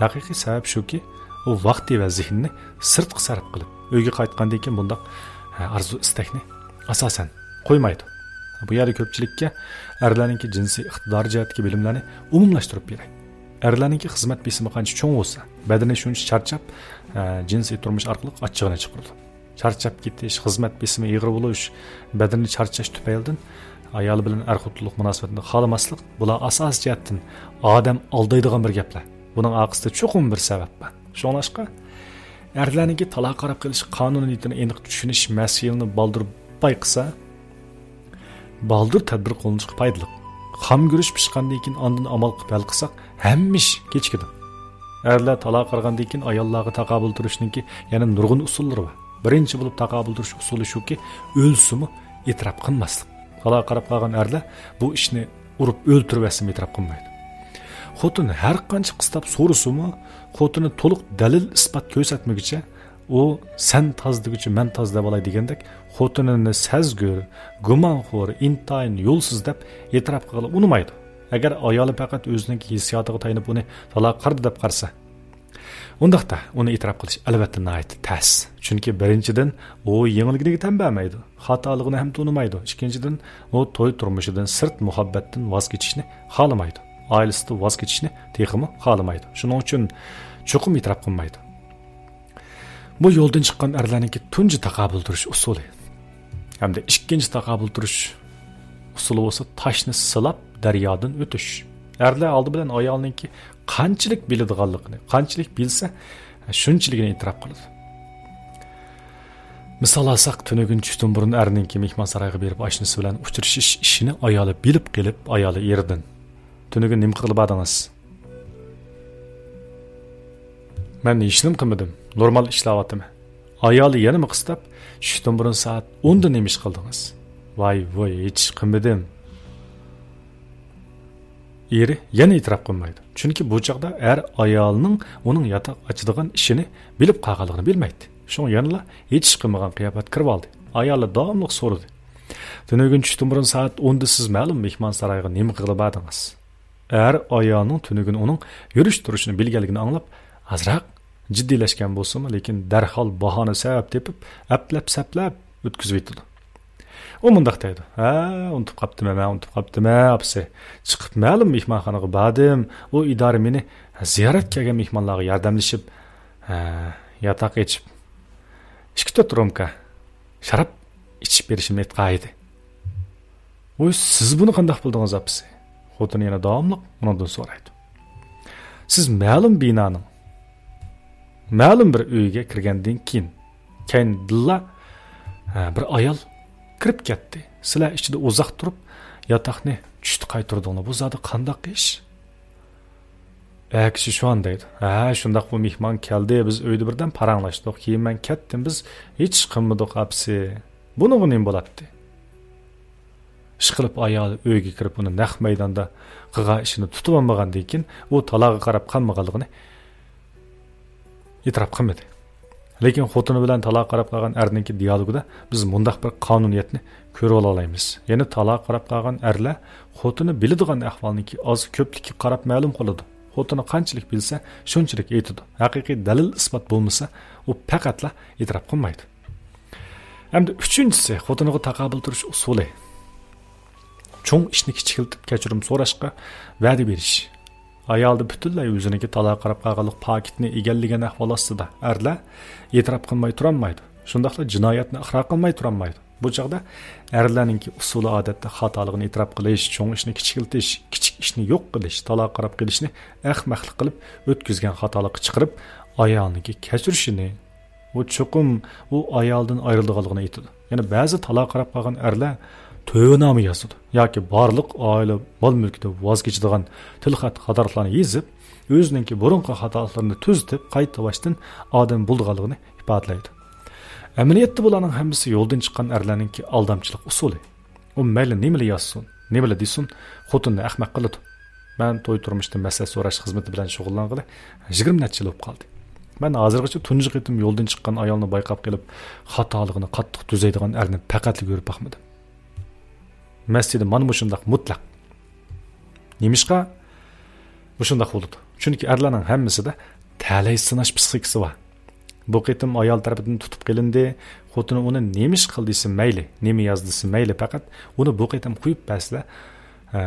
ھەقىقىي سەۋەب شۇكى، ئۇ ۋاقتى ۋە زېھنىنى سىرتقا سەرپ قىلىپ، ئۆيگە قايتقاندىن كېيىن بۇنداق، ھە، ئارزۇ ئىستەكنى ئاساسەن قويمايدۇ. بۇ يەردە كۆپچىلىككە ئەرلەرنىڭكى جىنسىي ئىقتىدارى جەھەتتىكى بىلىملەرنى ئومۇملاشتۇرۇپ بېرەي. ئەرلەرنىڭكى خىزمەت بېسىمى قانچە چوڭ بولسا، بەدىنى شۇنچە چارچاپ، ھە، جىنسىي تۇرمۇش ئارقىلىق ئاچچىقىنى چىقىرىدۇ. چارچاپ كېتىش، خىزمەت بېسىمى ئېغىر بولۇش، بەدىنى چارچاش تۈپەيلىدىن ئايالى بىلەن ئەر-خوتۇنلۇق مۇناسىۋەتنى خالىماسلىق، بۇلار ئاساسىي جەھەتتىن ئادەم ئالدايدىغان بىر گەپلەر. بۇنىڭ ئارقىسىدا چوقۇم بىر سەۋەب بار. شۇڭلاشقا، ئەرلەرنىڭكى تالاغا قاراپ قېلىش قانۇنىيىتىنى ئېنىق چۈشىنىش مەسىلىنى بالدۇر بايقىسا، بالدۇر تەدبىر قوللىنىشقا پايدىلىق. خام گۈرۈچ پىشقاندىن كېيىن ئاندىن ئامال قىلىپ ھەل قىلساق، ھەممە ئىش كېچىكىدۇ. ئەرلەر تالاغا قارىغاندىن كېيىن ئاياللارغا تاقابىل تۇرۇشنىڭكى يەنە نۇرغۇن ئۇسۇللىرى بار. بىرىنچى بولۇپ تاقابىل تۇرۇش ئۇسۇلى شۇكى، ئۆلسىمۇ ئېتىراپ قىلماسلىق. تالاغا قاراپ قالغان ئەرلەر بۇ ئىشنى ئۇرۇپ ئۆلتۈرۈۋەتسىمۇ ئېتىراپ قىلمايدۇ. خوتۇن ھەر قانچە قىستاپ سورىسىمۇ، خوتۇنى تولۇق دەلىل ئىسپات كۆرسەتمىگۈچە، ئۇ «سەن تازا دېگۈچە مەن تازا دەۋالاي» دېگەندەك، خوتۇنىنى سەزگۈر، گۇمانخور، ئىنتايىن يولسىز دەپ ئېتىراپ قىلغىلى ئۇنىمايدۇ. ئەگەر ئايالى پەقەت ئۆزىنىڭكى ھېسسىياتىغا تايىنىپ ئۇنى تالاغا قىلدى دەپ قارىسا، ئۇنداقتا ئۇنى ئېتىراپ قىلىش ئەلۋەتتە ناھايىتى تەس. چۈنكى بىرىنچىدىن، ئۇ يېڭىلگىنىگە تەن بەرمەيدۇ، خاتالىقىنى ھەم تونۇمايدۇ. ئىككىنچىدىن، ئۇ توي تۇرمۇشىدىن سىرت مۇھەببەتتىن ۋاز كېچىشنى خالىمايدۇ. ئائىلىسىدىن ۋاز كېچىشنى تېخىمۇ خالىمايدۇ. شۇنىڭ ئۈچۈن چوقۇم ئېتىراپ قىلمايدۇ. بۇ يولدىن چىققان ئەرلەرنىڭكى تۇنجى تاقابىل تۇرۇش ئۇسۇلى. ھەمدە ئىككىنچى تاقابىل تۇرۇش ئۇسۇلى بولسا تاشنى سىلاپ دەريادىن ئۆتۈش. ئەرلەر ئالدى بىلەن ئايالنىڭكى قانچىلىك بىلىدىغانلىقىنى، قانچىلىك بىلسە، شۇنچىلىكىنى ئېتىراپ قىلىدۇ. مىسال ئالساق، تۈنۈگۈن چۈشتىن بۇرۇن ئەرنىڭكى مېھمانسارايغا بېرىپ ئاشنىسى بىلەن ئۇچرىشىش ئىشىنى ئايالى بىلىپ قېلىپ، ئايالى ئېرىدىن: «تۈنۈگۈن نېمە قىلغىلى باردىڭىز؟» «مەن ھېچنېمە قىلمىدىم، نورمال ئىشلەۋاتىمەن.» ئايالى يەنىمۇ قىستاپ: «چۈشتىن بۇرۇن سائەت ئوندا نېمە ئىش قىلدىڭىز؟» «ۋاي ۋۇي، ھېچ ئىش قىلمىدىم.» ئېرى يەنە ئېتىراپ قىلمايدۇ. چۈنكى بۇ چاغدا ئەر ئايالىنىڭ ئۇنىڭ ياتاق ئاچىدىغان ئىشىنى بىلىپ قالغانلىقىنى بىلمەيتتى. شۇڭا يەنىلا ھېچ ئىش قىلمىغان قىياپەتكە كىرىۋالدى. ئايالى داۋاملىق سورىدى: «تۈنۈگۈن چۈشتىن بۇرۇن سائەت ئوندا سىز مەلۇم مېھمانسارايغا نېمە قىلغىلى باردىڭىز؟» ئەر ئايالىنىڭ تۈنۈگۈن ئۇنىڭ يۈرۈش تۇرۇشىنى بىلگەنلىكىنى ئاڭلاپ، ئازراق جىددىيلەشكەن بولسىمۇ، لېكىن دەرھال باھانە سەۋەب تېپىپ، ئەپلەپ-سەپلەپ ئۆتكۈزۈۋېتىدۇ. ئۇ مۇنداق دەيدۇ: «ھە، ئۇنتۇپ قاپتىمەن، مەن ئۇنتۇپ قاپتىمەن، ئاپىسى. چىقىپ مەلۇم مېھمانخانىغا باردىم. ئۇ ئىدارە مېنى زىيارەت كەلگەن مېھمانلارغا ياردەملىشىپ، ھە، ياتاق ئېچىپ، ئىككى تۆت رومكا شاراب ئىچىپ بېرىشىمنى ئېيتقان ئىدى.» «ۋوي، سىز بۇنى قانداق بىلدىڭىز، ئاپىسى؟» خوتۇنى يەنە داۋاملىق ئۇنىڭدىن سورايدۇ. «سىز مەلۇم بىنانىڭ مەلۇم بىر ئۆيىگە كىرگەندىن كېيىن، كەينىدىنلا، ھە، بىر ئايال كىرىپ كەتتى. سىلەر ئىچىدە ئۇزاق تۇرۇپ، ياتاقنى چۈشتە قايتۇردۇڭلار. بۇ زادى قانداق ئىش؟» ئەر كىشى شۇ ئان دەيدۇ: «ھە، شۇنداق، بۇ مېھمان كەلدى، بىز ئۆيدە بىردەم پاراڭلاشتۇق، كېيىن مەن كەتتىم، بىز ھېچ ئىش قىلمىدۇق، ئاپىسى.» بۇنىڭغا نېمە بولاتتى؟ ئىشقىلىپ ئايالى ئۆيگە كىرىپ ئۇنى نەق مەيداندا قىلغان ئىشىنى تۇتۇۋالمىغاندىن كېيىن، ئۇ تالاغا قاراپ قالمىغانلىقىنى ئېتىراپ قىلمىدى. لېكىن خوتۇنى بىلەن تالاغا قاراپ قالغان ئەرنىڭكى دىيالوگىدا بىز مۇنداق بىر قانۇنىيەتنى كۆرۈۋالالايمىز. يەنى تالاغا قاراپ قالغان ئەرلەر خوتۇنى بىلىدىغان ئەھۋالنىڭكى ئاز كۆپلۈككە قاراپ مەلۇم قىلىدۇ. خوتۇنى قانچىلىك بىلسە، شۇنچىلىك ئېيتىدۇ. ھەقىقىي دەلىل ئىسپات بولمىسا، ئۇ پەقەتلا ئېتىراپ قىلمايدۇ. ھەمدە ئۈچىنچىسى، خوتۇنىغا تاقابىل تۇرۇش ئۇسۇلى. چوڭ ئىشنى كىچىكلىتىپ، كەچۈرۈم سوراشقا ۋەدە بېرىش. ئايالدا پۈتۈنلەي ئۆزىنىڭكى تالاغا قاراپ قالغانلىق پاكىتىنى ئىگىلىگەن ئەھۋال ئاستىدا، ئەرلەر ئېتىراپ قىلماي تۇرالمايدۇ. شۇنداقلا جىنايەتنى ئىقرار قىلماي تۇرالمايدۇ. بۇ چاغدا ئەرلەرنىڭكى ئۇسۇلى ئادەتتە خاتالىقىنى ئېتىراپ قىلىش، چوڭ ئىشنى كىچىكلىتىش، كىچىك ئىشنى يوق قىلىش، تالاغا قاراپ قېلىشنى ئەخمەقلىق قىلىپ ئۆتكۈزگەن خاتالىققا چىقىرىپ، ئايالنىڭكى كەچۈرۈشىنى، ئۇ چوقۇم ئۇ ئايالدىن ئايرىلىدىغانلىقىنى ئېيتىدۇ. يەنە بەزى تالاغا قاراپ قالغان ئەرلەر تۆۋەنامە يازىدۇ ياكى بارلىق ئائىلە مال-مۈلكىدىن ۋاز كېچىدىغان تىلخەت خاتالىقلارنى يېزىپ، ئۆزىنىڭكى بۇرۇنقى خاتالىقلىرىنى تۈزىتىپ، قايتا باشتىن ئادەم بولىدىغانلىقىنى ئىپادىلەيدۇ. ئەمەلىيەتتە بۇلارنىڭ ھەممىسى يولدىن چىققان ئەرلەرنىڭكى ئالدامچىلىق ئۇسۇلى. ئۇ مەيلى نېمىلا يازسۇن، نېمىلا دېسۇن، خوتۇننى ئەخمەق قىلىدۇ. مەن توي تۇرمۇشتا مەسلىھەت سوراش خىزمىتى بىلەن شۇغۇللانغىلى يىگىرمە نەچچە يىل بولۇپ قالدى. مەن ھازىرغىچە تۇنجى قېتىم يولدىن چىققان ئايالنى بايقاپ قېلىپ، خاتالىقىنى قاتتىق تۈزەيدىغان ئەرنى پەقەتلا كۆرۈپ باقمىدىم. مەسىلە مانا مۇشۇنداق مۇتلەق. نېمىشقا مۇشۇنداق بولىدۇ؟ چۈنكى ئەرلەرنىڭ ھەممىسىدە تەلەي سىناش پسىخىكىسى بار. بۇ قېتىم ئايال تەرىپىدىن تۇتۇپ قېلىندى. خوتۇنى ئۇنى نېمە ئىش قىل دېسە مەيلى، نېمە ياز دېسە مەيلى، پەقەت ئۇنى بۇ قېتىم قويۇپ بەرسىلە، ئە،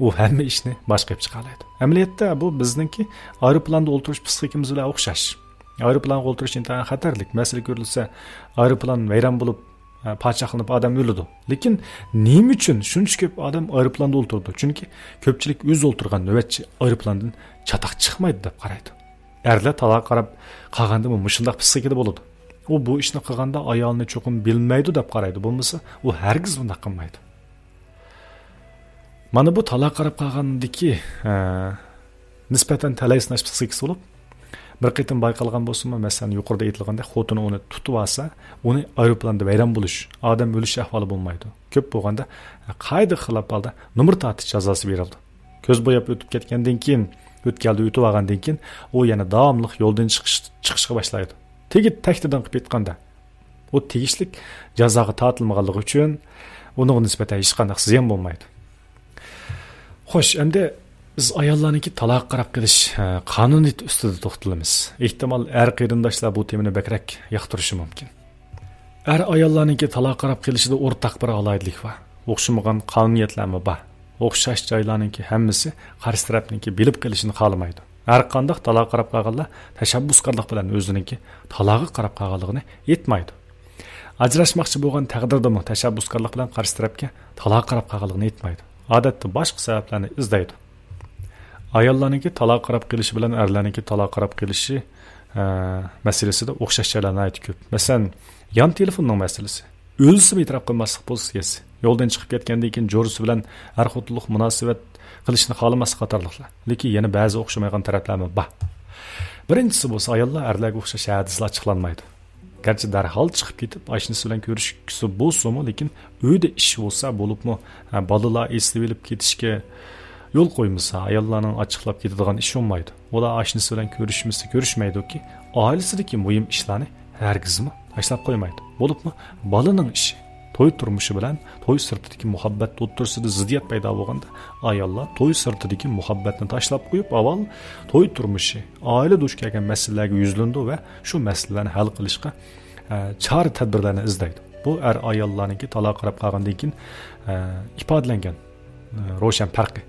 ئۇ ھەممە ئىشنى باشقا قىلىپ چىقالايدۇ. ئەمەلىيەتتە بۇ بىزنىڭكى ئايروپىلاندا ئولتۇرۇش پسىخىكىمىز بىلەن ئوخشاش. ئايروپىلانغا ئولتۇرۇش ئىنتايىن خەتەرلىك. مەسىلە كۆرۈلسە، ئايروپىلان ۋەيران بولۇپ، ئە، پاچاقلىنىپ ئادەم ئۆلىدۇ. لېكىن نېمە ئۈچۈن شۇنچە كۆپ ئادەم ئايروپىلاندا ئولتۇرىدۇ؟ چۈنكى كۆپچىلىك ئۆزى ئولتۇرغان نۆۋەتچى ئايروپىلاندىن چاتاق چىقمايدۇ دەپ قارايدۇ. ئەرلەر تالاغا قاراپ قالغاندىمۇ مۇشۇنداق پسىخىكىدا بولىدۇ. ئۇ بۇ ئىشنى قىلغاندا ئايالىنى چوقۇم بىلمەيدۇ دەپ قارايدۇ. بولمىسا ئۇ ھەرگىز بۇنداق قىلمايدۇ. مانا بۇ تالاغا قاراپ قالغاندىكى، ئە، نىسبەتەن تەلەي سىناش پسىخىكىسى بولۇپ، بىر قېتىم بايقالغان بولسىمۇ، مەسىلەن، يۇقىرىدا ئېيتىلغاندەك، خوتۇنى ئۇنى تۇتۇۋالسا، ئۇنى ئايروپىلاندا ۋەيران بولۇش، ئادەم ئۆلۈش ئەھۋالى بولمايدۇ. كۆپ بولغاندا، قائىدىگە خىلاپ ھالدا نومۇر تارتىش جازاسى بېرىلىدۇ. كۆز بوياپ ئۆتۈپ كەتكەندىن كېيىن، ئۆتكەلدە ئۆتۈپ ئالغاندىن كېيىن، ئۇ يەنە داۋاملىق يولدىن چىقىش، چىقىشقا باشلايدۇ. تېگى تەكتىدىن قىلىپ ئېيتقاندا، ئۇ تېگىشلىك جازاغا تارتىلمىغانلىقى ئۈچۈن ئۇنىڭغا نىسبەتەن ھېچقانداق زىيان بولمايدۇ. خوش، ئەمدى بىز ئاياللارنىڭكى تالاققا قاراپ قېلىش، ھە، قانۇنىيىتى ئۈستىدە توختىلىمىز. ئېھتىمال، ئەر قېرىنداشلار بۇ تېمىنى بەكرەك ياقتۇرۇشى مۇمكىن. ئەر ئاياللارنىڭكى تالاققا قاراپ قېلىشىدا ئورتاق بىر ئالاھىدىلىك بار. ئوخشىمىغان قانۇنىيەتلەرمۇ بار. ئوخشاش جايلارنىڭكى ھەممىسى قارشى تەرەپنىڭكى بىلىپ قېلىشىنى خالىمايدۇ. ھەر قانداق تالاققا قاراپ قالغانلار تەشەببۇسكارلىق بىلەن ئۆزىنىڭكى تالاققا قاراپ قالغانلىقىنى ئېيتمايدۇ. ئاجراشماقچى بولغان تەقدىردىمۇ تەشەببۇسكارلىق بىلەن قارشى تەرەپكە تالاققا قاراپ قالغانلىقىنى ئېيتمايدۇ. ئادەتتە باشقا سەۋەبلەرنى ئىزدەيدۇ. ئاياللارنىڭكى تالاققا قاراپ قېلىشى بىلەن ئەرلەرنىڭكى تالاققا قاراپ قېلىشى، ئە، مەسىلىسىدە ئوخشاش جايلار ناھايىتى كۆپ. مەسىلەن، يان تېلېفوننىڭ مەسىلىسى. ئۆلسىمۇ ئېتىراپ قىلماسلىق پوزىتسىيەسى. يولدىن چىقىپ كەتكەندىن كېيىن جورىسى بىلەن ئەر-خوتۇنلۇق مۇناسىۋەت قىلىشنى خالىماسلىق قاتارلىقلار. لېكىن يەنە بەزى ئوخشىمايدىغان تەرەپلەرمۇ بار. بىرىنچىسى بولسا، ئاياللار ئەرلەرگە ئوخشاش ھەدىسىلا ئاچچىقلانمايدۇ. گەرچە دەرھال چىقىپ كېتىپ، ئاشنىسى بىلەن كۆرۈشكۈسى بولسىمۇ، لېكىن ئۆيدە ئىش بولسا، بولۇپمۇ، ھە، بالىلار ئېسىلىۋېلىپ كېتىشكە يول قويمىسا، ئاياللارنىڭ ئاچچىقلاپ كېتىدىغان ئىشى بولمايدۇ. ئۇلار ئاشنىسى بىلەن كۆرۈشمىسە كۆرۈشمەيدۇكى، ئائىلىسىدىكى مۇھىم ئىشلارنى ھەرگىزمۇ تاشلاپ قويمايدۇ. بولۇپمۇ بالىنىڭ ئىشى، توي تۇرمۇشى بىلەن توي سىرتىدىكى مۇھەببەت ئوتتۇرىسىدا زىددىيەت پەيدا بولغاندا، ئاياللار توي سىرتىدىكى مۇھەببەتنى تاشلاپ قويۇپ، ئاۋۋال توي تۇرمۇشى، ئائىلە دۇچ كەلگەن مەسىلىلەرگە يۈزلىنىدۇ ۋە شۇ مەسىلىلەرنى ھەل قىلىشقا، ئە، چارە تەدبىرلەرنى ئىزدەيدۇ. بۇ ئەر-ئاياللارنىڭكى تالاققا قاراپ قالغاندىن كېيىن، ئە، ئىپادىلەنگەن، ئە، روشەن پەرقى.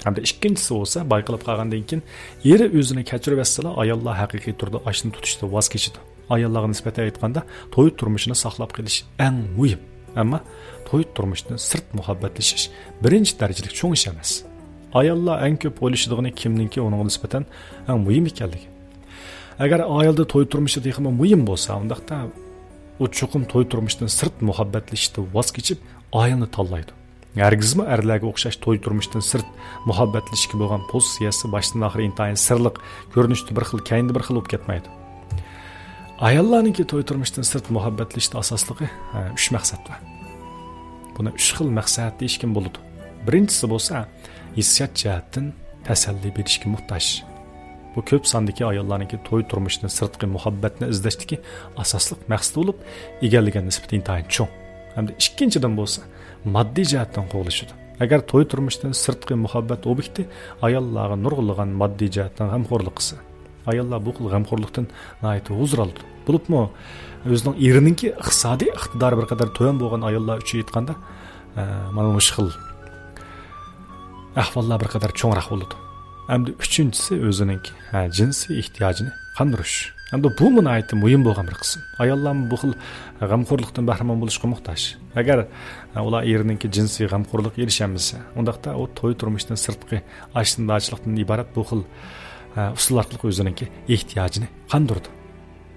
ھەمدە ئىككىنچىسى بولسا، بايقىلىپ قالغاندىن كېيىن ئېرى ئۆزىنى كەچۈرۈۋەتسىلا، ئاياللار ھەقىقىي تۈردە ئاشنى تۇتۇشتا ۋاز كېچىدۇ. ئاياللارغا نىسبەتەن ئېيتقاندا، توي تۇرمۇشىنى ساقلاپ قېلىش ئەڭ مۇھىم. ئەمما توي تۇرمۇشىدىن سىرت مۇھەببەتلىشىش بىرىنچى دەرىجىلىك چوڭ ئىش ئەمەس. ئاياللار ئەڭ كۆپ ئويلىشىدىغىنى كىمنىڭكى ئۇنىڭغا نىسبەتەن ئەڭ مۇھىم ئىكەنلىكى. ئەگەر ئائىلىدە توي تۇرمۇشى تېخىمۇ مۇھىم بولسا، ئۇنداقتا ئۇ چوقۇم توي تۇرمۇشىدىن سىرت مۇھەببەتلىشىشتىن ۋاز كېچىپ، ئائىلىنى تاللايدۇ. ھەرگىزمۇ ئەرلەرگە ئوخشاش توي تۇرمۇشىدىن سىرت مۇھەببەتلىشىشكە بولغان پوزىتسىيەسى باشتىن ئاخىر ئىنتايىن سىرلىق، كۆرۈنۈشتە بىر خىل، كەينىدە بىر خىل بولۇپ كەتمەيدۇ. ئاياللارنىڭكى توي تۇرمۇشىدىن سىرت مۇھەببەتلىشىشتە ئاساسلىقى، ھە، ئۈچ مەقسەت بار. بۇنى ئۈچ خىل مەقسەت دېيىشكىمۇ بولىدۇ. بىرىنچىسى بولسا، ھېسسىيات جەھەتتىن تەسەللى بېرىشكە موھتاج. بۇ كۆپ ساندىكى ئاياللارنىڭكى توي تۇرمۇشىدىن سىرتقى مۇھەببەتنى ئىزدەشتىكى ئاساسلىق مەقسىتى بولۇپ، ئىگىلىگەن نىسبىتى ئىنتايىن چوڭ. ھەمدە ئىككىنچىدىن بولسا، ماددىي جەھەتتىن قوغلىشىدۇ. ئەگەر توي تۇرمۇشىدىن سىرتقى مۇھەببەت ئوبيېكتى ئاياللارغا نۇرغۇنلىغان ماددىي جەھەتتىن غەمخورلۇق قىلسا، ئاياللار بۇ خىل غەمخورلۇقتىن ناھايىتى ھۇزۇر ئالىدۇ. بولۇپمۇ ئۆزىنىڭ ئېرىنىڭكى ئىقتىسادىي ئىقتىدارى بىر قەدەر تۆۋەن بولغان ئاياللار ئۈچۈن ئېيتقاندا، ئە، مانا مۇشۇ خىل ئەھۋاللار بىر قەدەر چوڭراق بولىدۇ. ئەمدى ئۈچىنچىسى ئۆزىنىڭكى، ھە، جىنسىي ئېھتىياجىنى قاندۇرۇش. ئەمدى بۇمۇ ناھايىتى مۇھىم بولغان بىر قىسىم. ئاياللارمۇ بۇ خىل غەمخورلۇقتىن بەھرىمەن بولۇشقا موھتاج. ئەگەر، ھە، ئۇلار ئېرىنىڭكى جىنسىي غەمخورلۇقىغا ئېرىشەلمىسە، ئۇنداقتا ئۇ توي تۇرمۇشىدىن سىرتقى ئاشنىدارچىلىقتىن ئىبارەت بۇ خىل، ھە، ئۇسۇل ئارقىلىق ئۆزىنىڭكى ئېھتىياجىنى قاندۇرىدۇ.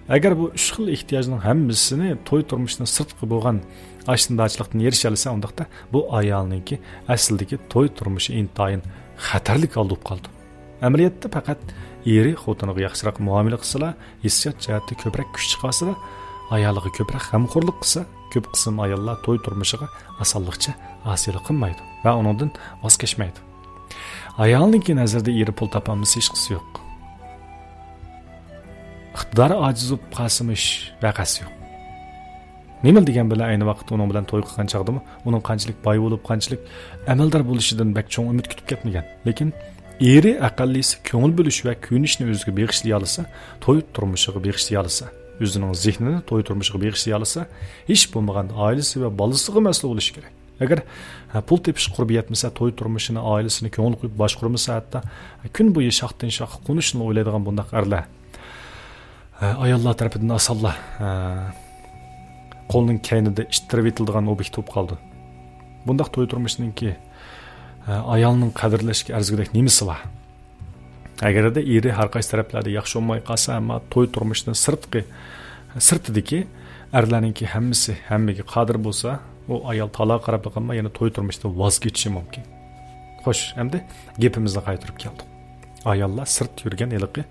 ئەگەر بۇ ئۈچ خىل ئېھتىياجنىڭ ھەممىسىنى توي تۇرمۇشىدىن سىرتقى بولغان ئاشنىدارچىلىقتىن ئېرىشەلىسە، ئۇنداقتا بۇ ئايالنىڭكى ئەسلىدىكى توي تۇرمۇشى ئىنتايىن خەتەرلىك ھالدا بولۇپ قالىدۇ. ئەمەلىيەتتە پەقەت ئېرى خوتۇنىغا ياخشىراق مۇئامىلە قىلسىلا، ھېسسىيات جەھەتتە كۆپرەك كۈچ چىقارسىلا، ئايالىغا كۆپرەك غەمخورلۇق قىلسا، كۆپ قىسىم ئاياللار توي تۇرمۇشىغا ئاسانلىقچە ھاسىل قىلمايدۇ ۋە ئۇنىڭدىن ۋاز كەچمەيدۇ. ئايالنىڭكى نەزىرىدە ئېرى پۇل تاپالمىسا ھېچقىسى يوق. ئىقتىدارى ئاجىز بولۇپ قالسىمۇ ھېچ ۋەقەسى يوق. نېمىلا دېگەن بىلەن ئەينى ۋاقىتتا ئۇنىڭ بىلەن توي قىلغان چاغدىمۇ ئۇنىڭ قانچىلىك باي بولۇپ، قانچىلىك ئەمەلدار بولۇشىدىن بەك چوڭ ئۈمىد كۈتۈپ كەتمىگەن. لېكىن ئېرى ئەقەللىسى كۆڭۈل بۆلۈش ۋە كۆيۈنۈشنى ئۆزىگە بېغىشلىيالىسا، توي تۇرمۇشىغا بېغىشلىيالىسا، ئۆزىنىڭ زېھنىنى توي تۇرمۇشىغا بېغىشلىيالىسا، ھېچ بولمىغاندا ئائىلىسى ۋە بالىسىغا مەسئۇل بولۇشى كېرەك. ئەگەر، ھە، پۇل تېپىش قۇربى يەتمىسە، توي تۇرمۇشىنى، ئائىلىسىنى كۆڭۈل قويۇپ باشقۇرمىسا، ھەتتا، ھە، كۈن بويى شاختىن شاخقا قونۇشنى ئويلايدىغان بۇنداق ئەرلەر، ھە، ئاياللار تەرىپىدىن ئاسانلا، ھە، قولنىڭ كەينىدە ئىتتىرىۋېتىلىدىغان ئوبيېكت بولۇپ قالىدۇ. بۇنداق توي تۇرمۇشىنىڭكى، ھە، ئايالنىڭ قەدىرلەشكە ئەرزىگۈدەك نېمىسى بار؟ ئەگەردە ئېرى ھەر قايسى تەرەپلەردە ياخشى بولماي قالسا، ئەمما توي تۇرمۇشىدىن سىرتقى، سىرتىدىكى ئەرلەرنىڭكى ھەممىسى ھەممىگە قادىر بولسا، ئۇ ئايال تالاققا قاراپلا قالماي، يەنە توي تۇرمۇشىدىن ۋاز كېچىشى مۇمكىن. خوش، ئەمدى گېپىمىزنى قايتۇرۇپ كەلدۇق. ئاياللار سىرتتا يۈرگەن ھېلىقى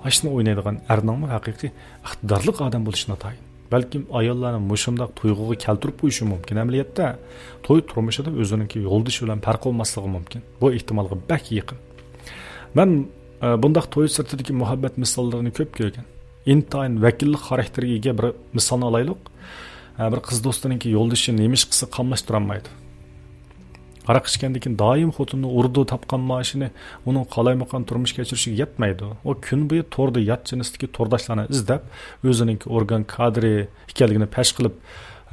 ئاشنا ئوينايدىغان ئەرنىڭمۇ ھەقىقىي ئىقتىدارلىق ئادەم بولۇشى ناتايىن. بەلكىم ئاياللارنى مۇشۇنداق تۇيغۇغا كەلتۈرۈپ قويۇشى مۇمكىن. ئەمەلىيەتتە توي تۇرمۇشىدا ئۆزىنىڭكى يولدىشى بىلەن پەرق بولماسلىقى مۇمكىن. بۇ ئېھتىمالغا بەك يېقىن. مەن، ئە، بۇنداق توي سىرتىدىكى مۇھەببەت مىساللىرىنى كۆپ كۆرگەن. ئىنتايىن ۋەكىللىك خاراكتېرىگە ئىگە بىر مىسالنى ئالايلۇق. ئە، بىر قىز دوستىنىڭكى يولدىشى نېمىشقىسى قاملاشتۇرالمايدۇ. ھاراق ئىچكەندىن كېيىن دائىم خوتۇنىنى ئۇرىدۇ، تاپقان مائاشىنى ئۇنىڭ قالايمىقان تۇرمۇش كەچۈرۈشىگە يەتمەيدۇ. ئۇ كۈن بويى توردا يات جىنستىكى تورداشلارنى ئىزدەپ، ئۆزىنىڭكى ئورگان كادىرى ئىكەنلىكىنى پەش قىلىپ،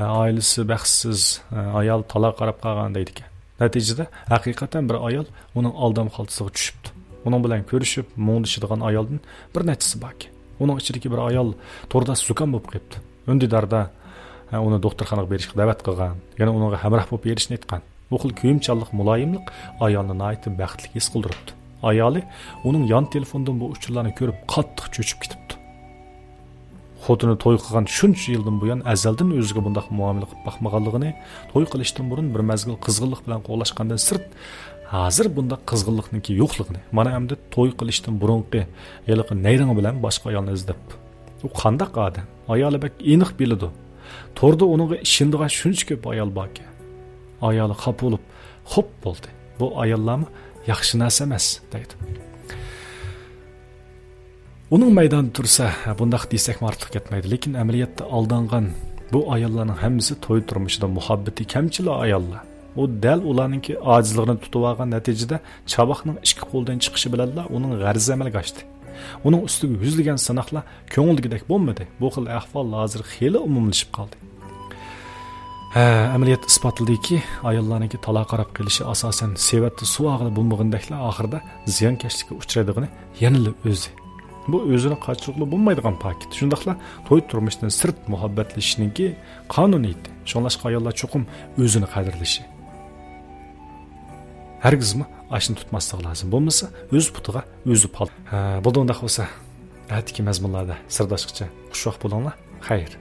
ئائىلىسى بەختسىز، ئايالى تالاغا قاراپ قالغان دەيدىكەن. نەتىجىدە، ھەقىقەتەن بىر ئايال ئۇنىڭ ئالدام خالتىسىغا چۈشۈپتۇ. ئۇنىڭ بىلەن كۆرۈشۈپ، مۇڭدىشىدىغان ئايالدىن بىر نەچچىسى باركەن. ئۇنىڭ ئىچىدىكى بىر ئايال تورداش زۇكام بولۇپ قېپتۇ. ئۈندىداردا، ھە، ئۇنى دوختۇرخانىغا بېرىشقا دەۋەت قىلغان. يەنە ئۇنىڭغا ھەمراھ بولۇپ بېرىشنى ئېيتقان. بۇ خىل كۆيۈمچانلىق، مۇلايىملىق ئايالنى ناھايىتى بەختلىك ھېس قىلدۇرۇپتۇ. ئايالى ئۇنىڭ يان تېلېفوندىن بۇ ئۇچۇرلارنى كۆرۈپ، قاتتىق چۆچۈپ كېتىپتۇ. خوتۇنى توي قىلغان شۇنچە يىلدىن بۇيان ئەزەلدىن ئۆزىگە بۇنداق مۇئامىلە قىلىپ باقمىغانلىقىنى، توي قىلىشتىن بۇرۇن بىر مەزگىل قىزغىنلىق بىلەن قوغلاشقاندىن سىرت، ھازىر بۇنداق قىزغىنلىقنىڭكى يوقلۇقىنى، مانا ئەمدى توي قىلىشتىن بۇرۇنقى ھېلىقى نەيرىڭى بىلەن باشقا ئايالنى ئىزدەپتۇ. ئۇ قانداق ئادەم؟ ئايالى بەك ئېنىق بىلىدۇ. توردا ئۇنىڭغا ئىشىنىدىغان شۇنچە كۆپ ئايال باركەن. ئايالى خاپا بولۇپ، خوپ بولدى. بۇ ئاياللارمۇ ياخشى نەرسە ئەمەس، دەيدۇ. ئۇنىڭ مەيدانىدا تۇرسا، بۇنداق دېسەكمۇ ئارتۇق كەتمەيدۇ. لېكىن ئەمەلىيەتتە ئالدانغان بۇ ئاياللارنىڭ ھەممىسى توي تۇرمۇشىدا مۇھەببىتى كەمچىل ئاياللار. ئۇ دەل ئۇلارنىڭكى ئاجىزلىقىنى تۇتۇۋالغان نەتىجىدە چاباقنىڭ ئىككى قولدىن چىقىشى بىلەنلا ئۇنىڭ غەرىزى ئەمەلگە ئاشتى. ئۇنىڭ ئۈستىگە يۈزلىگەن سىناقلار كۆڭۈلدىكىدەك بولمىدى. بۇ خىل ئەھۋال ھازىر خېلى ئومۇملىشىپ قالدى. ھە، ئەمەلىيەت ئىسپاتلىدىكى، ئاياللارنىڭكى تالاغا قاراپ قېلىشى ئاساسەن سېۋەتتە سۇ ئاغىلى بولمىغىنىدەكلا ئاخىرىدا زىيانكەشلىككە ئۇچرايدىغىنى يەنىلا ئۆزى. بۇ ئۆزىنى قاچۇرغىلى بولمايدىغان پاكىت. شۇنداقلا توي تۇرمۇشىدىن سىرت مۇھەببەتلىشىشنىڭكى قانۇنىيىتى. شۇڭلاشقا ئاياللار چوقۇم ئۆزىنى قەدىرلىشى، ھەرگىزمۇ ئاشنى تۇتماسلىقى لازىم. بولمىسا ئۆز پۇتىغا ئۆزى پال. ھە، بولدى ئۇنداق بولسا، ئەتىكى مەزمۇنلاردا سىرداشقىچە خۇشۋاق بولۇڭلار. خەير.